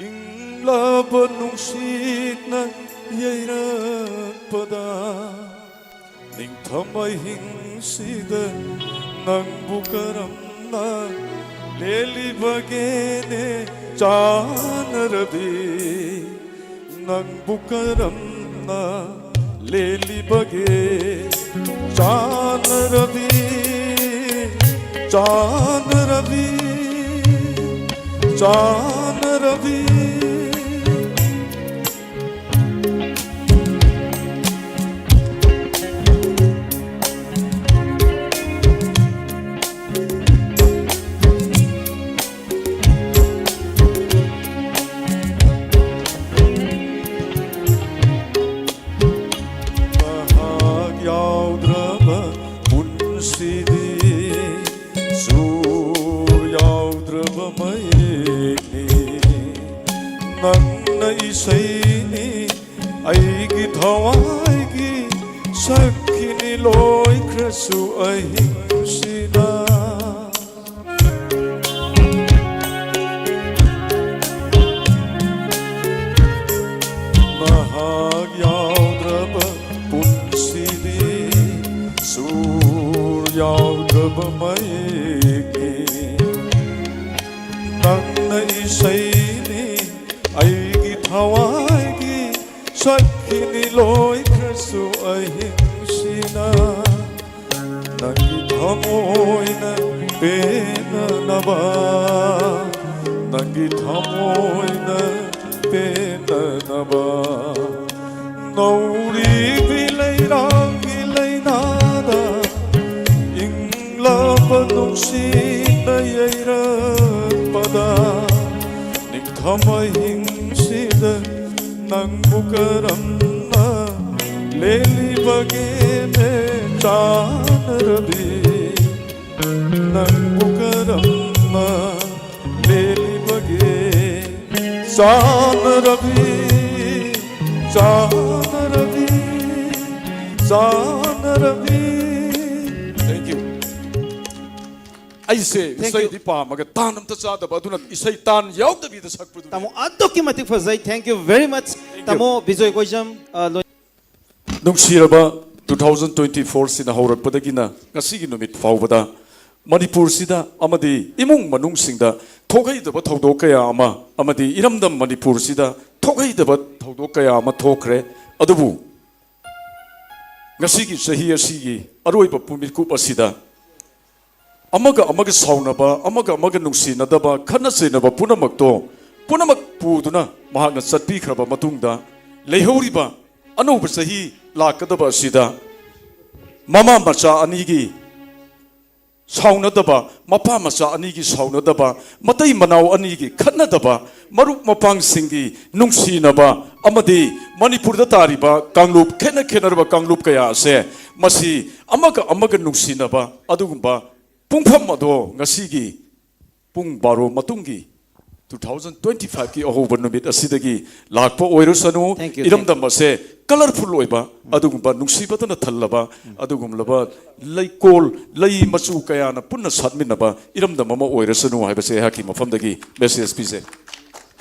ꯏꯪꯂꯕ ꯅꯨꯡꯁꯤꯠꯅ ꯌꯩꯔꯛꯄꯗ, ꯅꯤꯡꯊꯝ ꯑꯍꯤꯡꯁꯤꯗ ꯅꯪꯕꯨ ꯀꯔꯝꯅ ꯂꯦꯜꯂꯤꯕꯒꯦꯅꯦ ꯆꯥꯟꯅꯔꯕꯤ? ꯅꯪꯕꯨ ꯀꯔꯝꯅ ꯂꯦꯜꯂꯤꯕꯒꯦ? ꯆꯥꯟꯅꯔꯕꯤ, ꯆꯥꯟꯅꯔꯕꯤ, ꯆꯥꯟꯅꯔꯕꯤ꯫ ꯃꯍꯥꯛ ꯌꯥꯎꯗ꯭ꯔꯕ ꯄꯨꯟꯁꯤꯗꯤ ꯁꯨꯔ ꯌꯥꯎꯗ꯭ꯔꯕ ꯃꯩꯅꯤ꯫ ꯅꯪꯅ ꯏꯁꯩꯅꯤ, ꯑꯩꯒꯤ ꯊꯋꯥꯏꯒꯤ ꯁꯛꯈꯤꯅꯤ ꯂꯣꯏꯈ꯭ꯔꯁꯨ ꯑꯍꯤꯡꯁꯤꯗ꯫ ꯃꯍꯥꯛ ꯌꯥꯎꯗ꯭ꯔꯕ ꯄꯨꯟꯁꯤꯗꯤ ꯁꯨꯔ ꯌꯥꯎꯗ꯭ꯔꯕ ꯃꯩꯅꯤ꯫ ꯅꯪꯅ ꯏꯁꯩꯅꯤ, ꯑꯩ ꯊꯋꯥꯏꯒꯤ ꯁꯛꯈꯤꯅꯤ ꯂꯣꯏꯈ꯭ꯔꯁꯨ ꯑꯍꯤꯡꯁꯤꯅ ꯅꯪꯒꯤ ꯊꯃꯣꯏꯅ ꯄꯦꯟꯅꯅꯕ, ꯅꯪꯒꯤ ꯊꯃꯣꯏꯅ ꯄꯦꯟꯅꯅꯕ꯫ ꯅꯧꯔꯤꯕꯤ ꯂꯩꯔꯥꯡꯒꯤ ꯂꯩꯅꯥꯗ ꯏꯪꯂꯕ ꯅꯨꯡꯁꯤꯅ ꯌꯩꯔꯛꯄꯗ ꯅꯤꯡꯊꯝ ꯑꯍꯤꯡꯁꯤꯗ ꯅꯪꯕꯨ ꯀꯔꯝꯅ ꯂꯦꯜꯂꯤꯕꯒꯦꯅꯦ ꯆꯥꯟꯅꯔꯕꯤ? ꯅꯪꯕꯨ ꯀꯔꯝꯅ ꯂꯦꯜꯂꯤꯕꯒꯦ? ꯆꯥꯟꯅꯔꯕꯤ, ꯆꯥꯟꯅꯔꯕꯤ, ꯆꯥꯟꯅꯔꯕꯤ꯫ Thank you. ꯑꯩꯁꯦ Thank you. ꯏꯁꯩꯗꯤ ꯄꯥꯝꯃꯒ ꯇꯥꯟ ꯑꯝꯇ ꯆꯥꯗꯕ, ꯑꯗꯨꯅ ꯏꯁꯩ ꯇꯥꯟ ꯌꯥꯎꯗꯕꯤꯗ ꯁꯛꯄꯗꯨꯅꯤ꯫ ꯇꯥꯃꯣ, ꯑꯗꯨꯛꯀꯤ ꯃꯇꯤꯛ ꯐꯖꯩ꯫ Thank you very much. Thank you. ꯇꯥꯃꯣ ꯕꯤꯖꯣꯏ ꯀꯣꯏꯖꯝ, ꯑ, ꯂꯣꯏ- ꯅꯨꯡꯁꯤꯔꯕ two thousand twenty-four ꯁꯤꯅ ꯍꯧꯔꯛꯄꯗꯒꯤꯅ ꯉꯁꯤꯒꯤ ꯅꯨꯃꯤꯠ ꯐꯥꯎꯕꯗ ꯃꯅꯤꯄꯨꯔꯁꯤꯗ ꯑꯃꯗꯤ ꯏꯃꯨꯡ ꯃꯅꯨꯡꯁꯤꯡꯗ ꯊꯣꯛꯍꯩꯗꯕ ꯊꯧꯗꯣꯛ ꯀꯌꯥ ꯑꯃ ꯑꯃꯗꯤ ꯏꯔꯝꯗꯝ ꯃꯅꯤꯄꯨꯔꯁꯤꯗ ꯊꯣꯛꯍꯩꯗꯕ ꯊꯧꯗꯣꯛ ꯀꯌꯥ ꯑꯃ ꯊꯣꯛꯈ꯭ꯔꯦ꯫ ꯑꯗꯨꯕꯨ ꯉꯁꯤꯒꯤ ꯆꯍꯤ ꯑꯁꯤꯒꯤ ꯑꯔꯣꯏꯕ ꯄꯨꯡ ꯃꯤꯀꯨꯞ ꯑꯁꯤꯗ ꯑꯃꯒ ꯑꯃꯒ ꯁꯥꯎꯅꯕ, ꯑꯃꯒ ꯑꯃꯒ ꯅꯨꯡꯁꯤꯅꯗꯕ, ꯈꯠꯅ ꯆꯩꯅꯕ ꯄꯨꯝꯅꯃꯛꯇꯣ, ꯄꯨꯝꯅꯃꯛ ꯄꯨꯗꯨꯅ ꯃꯍꯥꯛꯅ ꯆꯠꯄꯤꯈ꯭ꯔꯕ ꯃꯇꯨꯡꯗ, ꯂꯩꯍꯧꯔꯤꯕ ꯑꯅꯧꯕ ꯆꯍꯤ ꯂꯥꯛꯀꯗꯕ ꯑꯁꯤꯗ ꯃꯃꯥ ꯃꯆꯥ ꯑꯅꯤꯒꯤ ꯁꯥꯎꯅꯗꯕ, ꯃꯄꯥ ꯃꯆꯥ ꯑꯅꯤꯒꯤ ꯁꯥꯎꯅꯗꯕ, ꯃꯇꯩ ꯃꯅꯥꯎ ꯑꯅꯤꯒꯤ ꯈꯠꯅꯗꯕ, ꯃꯔꯨꯞ ꯃꯄꯥꯡꯁꯤꯡꯒꯤ ꯅꯨꯡꯁꯤꯅꯕ, ꯑꯃꯗꯤ ꯃꯅꯤꯄꯨꯔꯗ ꯇꯥꯔꯤꯕ ꯀꯥꯡꯂꯨꯞ, ꯈꯦꯠꯅ ꯈꯦꯠꯅꯔꯕ ꯀꯥꯡꯂꯨꯞ ꯀꯌꯥ ꯑꯁꯦ, ꯃꯁꯤ ꯑꯃꯒ ꯑꯃꯒ ꯅꯨꯡꯁꯤꯅꯕ ꯑꯗꯨꯒꯨꯝꯕ ꯄꯨꯡꯐꯝ ꯑꯗꯣ ꯉꯁꯤꯒꯤ ꯄꯨꯡ ꯕꯥꯔꯣ ꯃꯇꯨꯡꯒꯤ two thousand twenty-five ꯀꯤ ꯑꯍꯧꯕ ꯅꯨꯃꯤꯠ ꯑꯁꯤꯗꯒꯤ ꯂꯥꯛꯄ ꯑꯣꯏꯔꯁꯅꯨ꯫ Thank you, thank you. ꯏꯔꯝꯗꯝ ꯑꯁꯦ colourful ꯑꯣꯏꯕ, ꯑꯗꯨꯒꯨꯝꯕ ꯅꯨꯡꯁꯤꯕꯇꯅ ꯊꯜꯂꯕ, ꯑꯗꯨꯒꯨꯝꯂꯕ ꯂꯩꯀꯣꯜ, ꯂꯩ ꯃꯆꯨ ꯀꯌꯥꯅ ꯄꯨꯟꯅ ꯁꯥꯠꯃꯤꯟꯅꯕ ꯏꯔꯝꯗꯝ ꯑꯃ ꯑꯣꯏꯔꯁꯅꯨ ꯍꯥꯏꯕꯁꯦ ꯑꯩꯍꯥꯛꯀꯤ ꯃꯐꯝꯗꯒꯤ message ꯄꯤꯖꯩ꯫